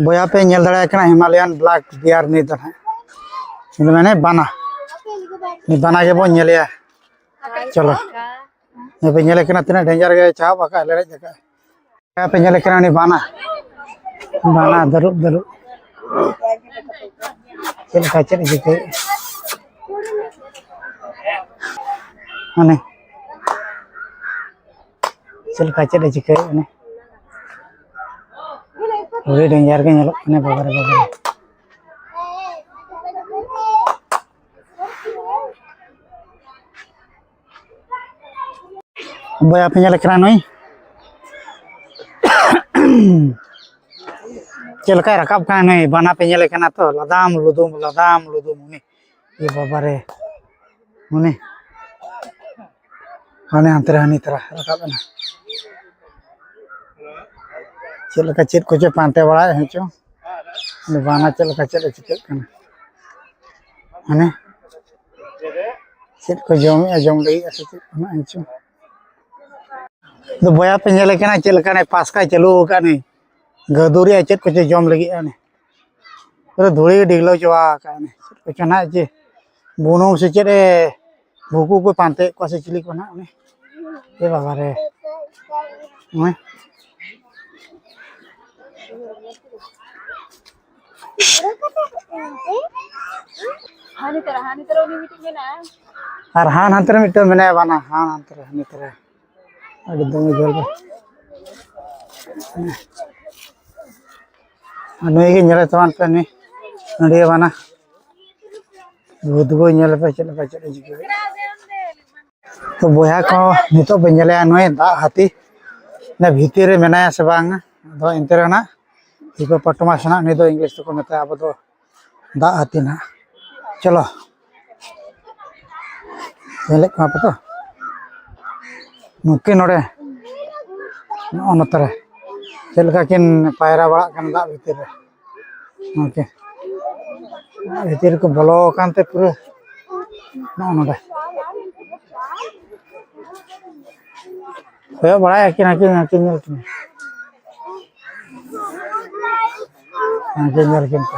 ᱵᱚᱭᱦᱟ ᱯᱮ ᱧᱮᱞ ᱫᱟᱲᱮᱭᱟᱜ ᱠᱟᱱᱟ Himalayan black bear ᱱᱤᱛ ᱫᱚ ᱱᱟᱦᱟᱜ᱾ ᱩᱱᱤ ᱫᱚ ᱢᱮᱱᱮ ᱵᱟᱱᱟ᱾ ᱩᱱᱤ ᱵᱟᱱᱟ ᱜᱮᱵᱚᱱ ᱧᱮᱞᱮᱭᱟ᱾ ᱪᱚᱞᱚ᱾ ᱱᱤᱭᱟᱹ ᱯᱮ ᱧᱮᱞᱮ ᱠᱟᱱᱟ ᱛᱤᱱᱟᱹᱜ danger ᱜᱮ ᱪᱟᱦᱟᱵ ᱟᱠᱟᱫ, ᱞᱮᱲᱮᱡ ᱟᱠᱟᱫ᱾ ᱟᱯᱮ ᱧᱮᱞᱮ ᱠᱟᱱᱟ ᱩᱱᱤ ᱵᱟᱱᱟ, ᱵᱟᱱᱟ ᱫᱟᱹᱨᱩᱵ, ᱫᱟᱹᱨᱩᱵ᱾ ᱪᱮᱫ ᱞᱮᱠᱟ ᱪᱮᱫ ᱮ ᱪᱤᱠᱟᱹᱭᱮᱫ? ᱢᱟᱱᱮ ᱪᱮᱫ ᱞᱮᱠᱟ ᱪᱮᱫ ᱮ ᱪᱤᱠᱟᱹᱭᱮᱫ? ᱩᱱᱤ ᱟᱹᱰᱤ danger ᱜᱮ ᱧᱮᱞᱚᱜ ᱠᱟᱱᱟ, ᱵᱟᱵᱟᱨᱮ, ᱵᱟᱵᱟᱨᱮ᱾ ᱵᱚᱭᱦᱟ ᱯᱮ ᱧᱮᱞᱮ ᱠᱟᱱᱟ ᱱᱩᱭ? ᱪᱮᱫ ᱞᱮᱠᱟᱭ ᱨᱟᱠᱟᱵ ᱠᱟᱱᱟ ᱱᱩᱭ? ᱵᱟᱱᱟ ᱯᱮ ᱧᱮᱞᱮ ᱠᱟᱱᱟ ᱛᱚ? ᱞᱟᱫᱟᱢ ᱞᱩᱫᱩᱢ, ᱞᱟᱫᱟᱢ ᱞᱩᱫᱩᱢ ᱩᱱᱤ᱾ ᱮ ᱵᱟᱵᱟ ᱨᱮ᱾ ᱩᱱᱤ᱾ ᱦᱟᱱᱮ ᱦᱟᱱᱛᱮ ᱨᱮ ᱦᱟᱹᱱᱤ ᱛᱟᱨᱟ ᱨᱟᱠᱟᱵ ᱮᱱᱟ᱾ ᱪᱮᱫ ᱞᱮᱠᱟ ᱪᱮᱫ ᱠᱚᱪᱚ ᱯᱟᱱᱛᱮ ᱵᱟᱲᱟᱭᱮᱫ ᱦᱮᱸ ᱪᱚ᱾ ᱩᱱᱤ ᱵᱟᱱᱟ ᱪᱮᱫ ᱞᱮᱠᱟ ᱪᱮᱫ ᱮ ᱪᱤᱠᱟᱹᱜ ᱠᱟᱱᱟ? ᱦᱟᱱᱮ᱾ ᱪᱮᱫ ᱠᱚ ᱡᱚᱢᱮᱜᱼᱟ, ᱡᱚᱢ ᱞᱟᱹᱜᱤᱫ ᱥᱮ ᱪᱮᱫ ᱠᱚ ᱱᱟᱜ ᱪᱚᱝ᱾ ᱟᱫᱚ ᱵᱚᱭᱦᱟ ᱯᱮ ᱧᱮᱞᱮ ᱠᱟᱱᱟ ᱪᱮᱫ ᱞᱮᱠᱟ ᱱᱮ ᱯᱟᱥᱠᱟᱭ ᱪᱟᱹᱞᱩ ᱟᱠᱟᱫ ᱱᱮ? ᱜᱟᱹᱫᱩᱨᱤᱜᱼᱟ, ᱪᱮᱫ ᱠᱚᱪᱚ ᱡᱚᱢ ᱞᱟᱹᱜᱤᱫ ᱱᱮ᱾ ᱯᱩᱨᱟᱹ ᱫᱷᱩᱲᱤ ᱜᱮ ᱰᱤᱜᱽᱞᱟᱹᱣ ᱪᱟᱵᱟ ᱟᱠᱟᱫ ᱱᱮ᱾ ᱪᱮᱫ ᱠᱚᱪᱚ ᱱᱟᱜ ᱪᱮ ᱵᱩᱱᱩᱢ ᱥᱮ ᱪᱮᱫ ᱮ ᱵᱷᱩᱠᱩ ᱠᱚ ᱯᱟᱱᱛᱮᱭᱮᱫ ᱠᱚᱣᱟ ᱥᱮ ᱪᱤᱞᱤ ᱠᱚ ᱱᱟᱜ ᱩᱱᱤ? ᱮ ᱵᱟᱵᱟ ᱨᱮ᱾ ᱦᱮᱸ᱾ ᱦᱟᱱᱮ ᱛᱟᱨᱟ, ᱦᱟᱱᱮ ᱛᱟᱨᱟ ᱩᱱᱤ ᱢᱤᱫᱴᱤᱡ ᱢᱮᱱᱟᱭᱟ᱾ ᱟᱨ ᱦᱟᱱ ᱦᱟᱱᱛᱮ ᱨᱮ ᱢᱤᱫᱴᱟᱝ ᱢᱮᱱᱟᱭᱟ ᱵᱟᱱᱟ, ᱦᱟᱱ ᱦᱟᱱᱛᱮ ᱨᱮ, ᱦᱟᱱᱮ ᱛᱟᱨᱟ᱾ ᱟᱹᱰᱤ ᱫᱚᱢᱮ ᱡᱷᱟᱹᱞ ᱨᱮ᱾ ᱟᱨ ᱱᱩᱭ ᱜᱮ ᱧᱮᱞᱮ ᱛᱟᱵᱚᱱ ᱯᱮ ᱱᱩᱭ ᱟᱹᱰᱤ ᱵᱟᱱᱟ᱾ ᱵᱩᱫᱷ ᱜᱳ ᱧᱮᱞ ᱯᱮ ᱪᱮᱫ ᱞᱮᱠᱟ ᱪᱮᱫ ᱮ ᱪᱤᱠᱟᱹᱭᱟ᱾ ᱛᱚ ᱵᱚᱭᱦᱟ ᱠᱚ, ᱱᱤᱛᱚᱜ ᱵᱚᱱ ᱧᱮᱞᱮᱭᱟ ᱱᱩᱭ ᱫᱟᱜ ᱦᱟᱹᱛᱤ᱾ ᱚᱱᱟ ᱵᱷᱤᱛᱤᱨ ᱨᱮ ᱢᱮᱱᱟᱭᱟ ᱥᱮ ᱵᱟᱝ? ᱟᱫᱚ ᱮᱱᱛᱮ ᱨᱮᱦᱚᱸ ᱱᱟᱜ hippopotamus ᱱᱟᱜ ᱱᱩᱭ ᱫᱚ English ᱛᱮᱠᱚ ᱢᱮᱛᱟᱭᱟ, ᱟᱵᱚ ᱫᱚ ᱫᱟᱜ ᱦᱟᱹᱛᱤ ᱱᱟᱜ᱾ ᱪᱚᱞᱚ, ᱧᱮᱞᱮᱫ ᱠᱚᱣᱟ ᱯᱮ ᱛᱚ, ᱱᱩᱠᱤᱱ ᱱᱚᱰᱮ, ᱱᱚᱜᱼᱚ ᱱᱚᱛᱮ ᱨᱮ ᱪᱮᱫ ᱞᱮᱠᱟ ᱠᱤᱱ ᱯᱟᱭᱨᱟ ᱵᱟᱲᱟᱜ ᱠᱟᱱᱟ ᱫᱟᱜ ᱵᱷᱤᱛᱤᱨ ᱨᱮ᱾ ᱱᱚᱛᱮ ᱵᱷᱤᱛᱤᱨ ᱨᱮᱠᱚ ᱵᱚᱞᱚ ᱟᱠᱟᱱ ᱛᱮ ᱯᱩᱨᱟᱹ ᱱᱚᱜᱼᱚ ᱱᱚᱰᱮ ᱠᱚᱭᱚᱜ ᱵᱟᱲᱟᱭᱟ ᱠᱤᱱ, ᱟᱹᱠᱤᱱ, ᱟᱹᱠᱤᱱ ᱧᱮᱞ ᱠᱤᱱ᱾ ᱟᱹᱠᱤᱱ ᱧᱮᱞ ᱠᱤᱱ ᱯᱮ᱾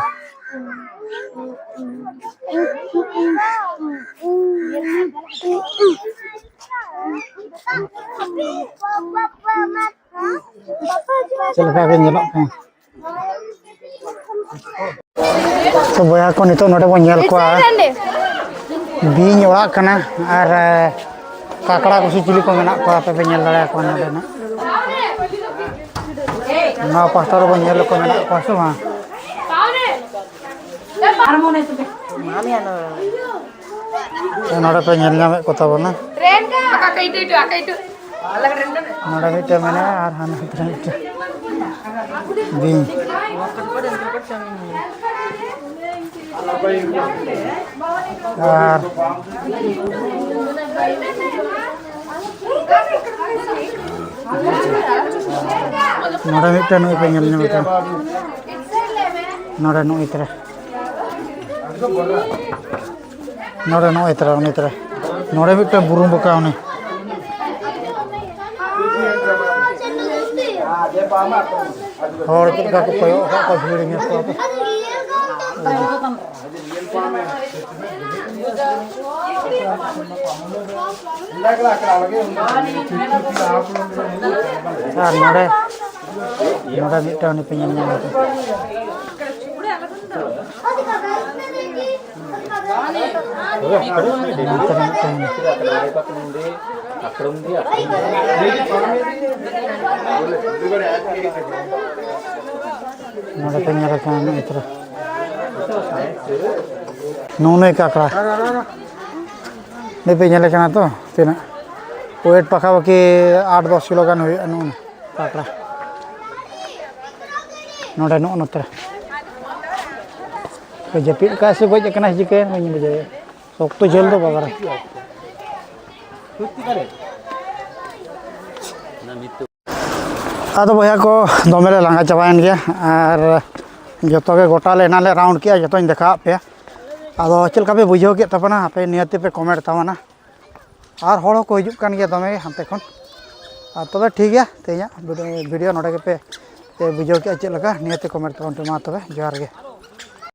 ᱪᱮᱫ ᱞᱮᱠᱟ ᱠᱤᱱ ᱧᱮᱞᱚᱜ ᱠᱟᱱᱟ? ᱛᱚ ᱵᱚᱭᱦᱟ ᱠᱚ, ᱱᱤᱛᱚᱜ ᱱᱚᱰᱮ ᱵᱚᱱ ᱧᱮᱞ ᱠᱚᱣᱟ, ᱵᱤᱧ ᱚᱲᱟᱜ ᱠᱟᱱᱟ ᱟᱨ, ᱮ, ᱠᱟᱠᱲᱟ ᱠᱚ ᱥᱮ ᱪᱤᱞᱤ ᱠᱚ ᱢᱮᱱᱟᱜ ᱠᱚᱣᱟ, ᱟᱯᱮ ᱯᱮ ᱧᱮᱞ ᱫᱟᱲᱮᱭᱟᱠᱚᱣᱟ ᱱᱚᱰᱮ ᱱᱟᱜ᱾ ᱱᱚᱣᱟ ᱯᱟᱦᱴᱟ ᱨᱮᱵᱚᱱ ᱧᱮᱞ ᱠᱚ ᱢᱮᱱᱟᱜ ᱠᱚᱣᱟ ᱥᱮ ᱵᱟᱝ? ᱱᱚᱰᱮ ᱯᱮ ᱧᱮᱞ ᱧᱟᱢᱮᱫ ᱠᱚ ᱛᱟᱵᱚᱱᱟ᱾ ᱱᱚᱰᱮ ᱢᱤᱫᱴᱮᱱ ᱢᱮᱱᱟᱭᱟ ᱟᱨ ᱦᱟᱱᱟ ᱱᱚᱛᱮ ᱨᱮ ᱢᱤᱫᱴᱮᱱ ᱵᱤᱧ᱾ ᱟᱨ ᱱᱚᱰᱮ ᱢᱤᱫᱴᱮᱱ ᱱᱩᱭ ᱯᱮ ᱧᱮᱞ ᱧᱟᱢᱮ ᱠᱟᱱᱟ᱾ ᱱᱚᱰᱮ ᱱᱩᱭ ᱛᱟᱨᱟ᱾ ᱱᱚᱰᱮ ᱱᱩᱭ ᱛᱟᱨᱟ, ᱩᱱᱤ ᱛᱟᱨᱟ᱾ ᱱᱚᱰᱮ ᱢᱤᱫᱴᱟᱝ ᱵᱩᱨᱩᱢ ᱵᱚᱠᱟ ᱩᱱᱤ᱾ ᱦᱚᱲ ᱪᱮᱫ ᱞᱮᱠᱟ ᱠᱚ ᱠᱚᱭᱚᱜ ᱟᱠᱟᱫ ᱠᱚᱣᱟ, ᱵᱷᱤᱲ ᱧᱮᱞ ᱠᱚᱣᱟ ᱠᱚ᱾ ᱟᱨ ᱱᱚᱰᱮ, ᱱᱚᱰᱮ ᱢᱤᱫᱴᱟᱝ ᱩᱱᱤ ᱯᱮ ᱧᱮᱞ ᱧᱟᱢ ᱠᱚᱣᱟ᱾ ᱱᱚᱛᱮ ᱨᱮ ᱢᱤᱫᱴᱟᱝ ᱢᱮᱱᱟᱜᱼᱟ᱾ ᱱᱚᱰᱮ ᱯᱮ ᱧᱮᱞ ᱠᱟᱱᱟ ᱱᱩᱭ ᱛᱚᱨᱟ᱾ ᱱᱩᱜᱼᱩ ᱱᱩᱭ ᱠᱟᱠᱲᱟ᱾ ᱱᱩᱭ ᱯᱮ ᱧᱮᱞᱮ ᱠᱟᱱᱟ ᱛᱚ, ᱛᱤᱱᱟᱹᱜ weight ᱯᱟᱠᱷᱟ ᱯᱟᱠᱷᱤ ᱟᱴ ᱫᱚᱥ ᱠᱤᱞᱳ ᱜᱟᱱ ᱦᱩᱭᱩᱜᱼᱟ ᱱᱩᱜᱼᱩ ᱱᱩᱭ ᱠᱟᱠᱲᱟ᱾ ᱱᱚᱰᱮ ᱱᱚᱜᱼᱚ ᱱᱚᱛᱮ ᱨᱮ᱾ ᱡᱟᱹᱯᱤᱫ ᱠᱟᱜ ᱥᱮ ᱜᱚᱡ ᱟᱠᱟᱱᱟ ᱪᱤᱠᱟᱹᱭᱮᱱ ᱵᱟᱹᱧ ᱵᱩᱡᱷᱟᱹᱣᱮᱫ᱾ ᱥᱚᱠᱛᱚ ᱡᱷᱟᱹᱞ ᱫᱚ ᱵᱟᱵᱟᱨᱮ᱾ ᱟᱫᱚ ᱵᱚᱭᱦᱟ ᱠᱚ, ᱫᱚᱢᱮ ᱞᱮ ᱞᱟᱸᱜᱟ ᱪᱟᱵᱟᱭᱮᱱ ᱜᱮᱭᱟ ᱟᱨ ᱡᱚᱛᱚ ᱜᱮ ᱜᱚᱴᱟ ᱞᱮ ᱮᱱᱟᱝ ᱞᱮ round ᱠᱮᱜᱼᱟ, ᱡᱚᱛᱚᱧ ᱫᱮᱠᱷᱟᱣᱟᱫ ᱯᱮᱭᱟ᱾ ᱟᱫᱚ ᱪᱮᱫ ᱞᱮᱠᱟ ᱯᱮ ᱵᱩᱡᱷᱟᱹᱣ ᱠᱮᱫ ᱛᱟᱵᱚᱱᱟ ᱟᱯᱮ ᱱᱤᱦᱟᱹᱛ ᱯᱮ comment ᱛᱟᱵᱚᱱᱟ᱾ ᱟᱨ ᱦᱚᱲ ᱦᱚᱸᱠᱚ ᱦᱤᱡᱩᱜ ᱠᱟᱱ ᱜᱮᱭᱟ ᱫᱚᱢᱮ ᱜᱮ ᱦᱟᱱᱛᱮ ᱠᱷᱚᱱ᱾ ᱟᱨ ᱛᱚᱵᱮ ᱴᱷᱤᱠ ᱜᱮᱭᱟ, ᱛᱮᱦᱮᱧᱟᱜ video ᱱᱚᱰᱮ ᱜᱮᱯᱮ ᱯᱮ ᱵᱩᱡᱷᱟᱹᱣ ᱠᱮᱜᱼᱟ ᱪᱮᱫ ᱞᱮᱠᱟ, ᱱᱤᱦᱟᱹᱛ comment ᱛᱟᱵᱚᱱ ᱯᱮ᱾ ᱢᱟ ᱛᱚᱵᱮ ᱡᱚᱦᱟᱨ ᱜᱮ᱾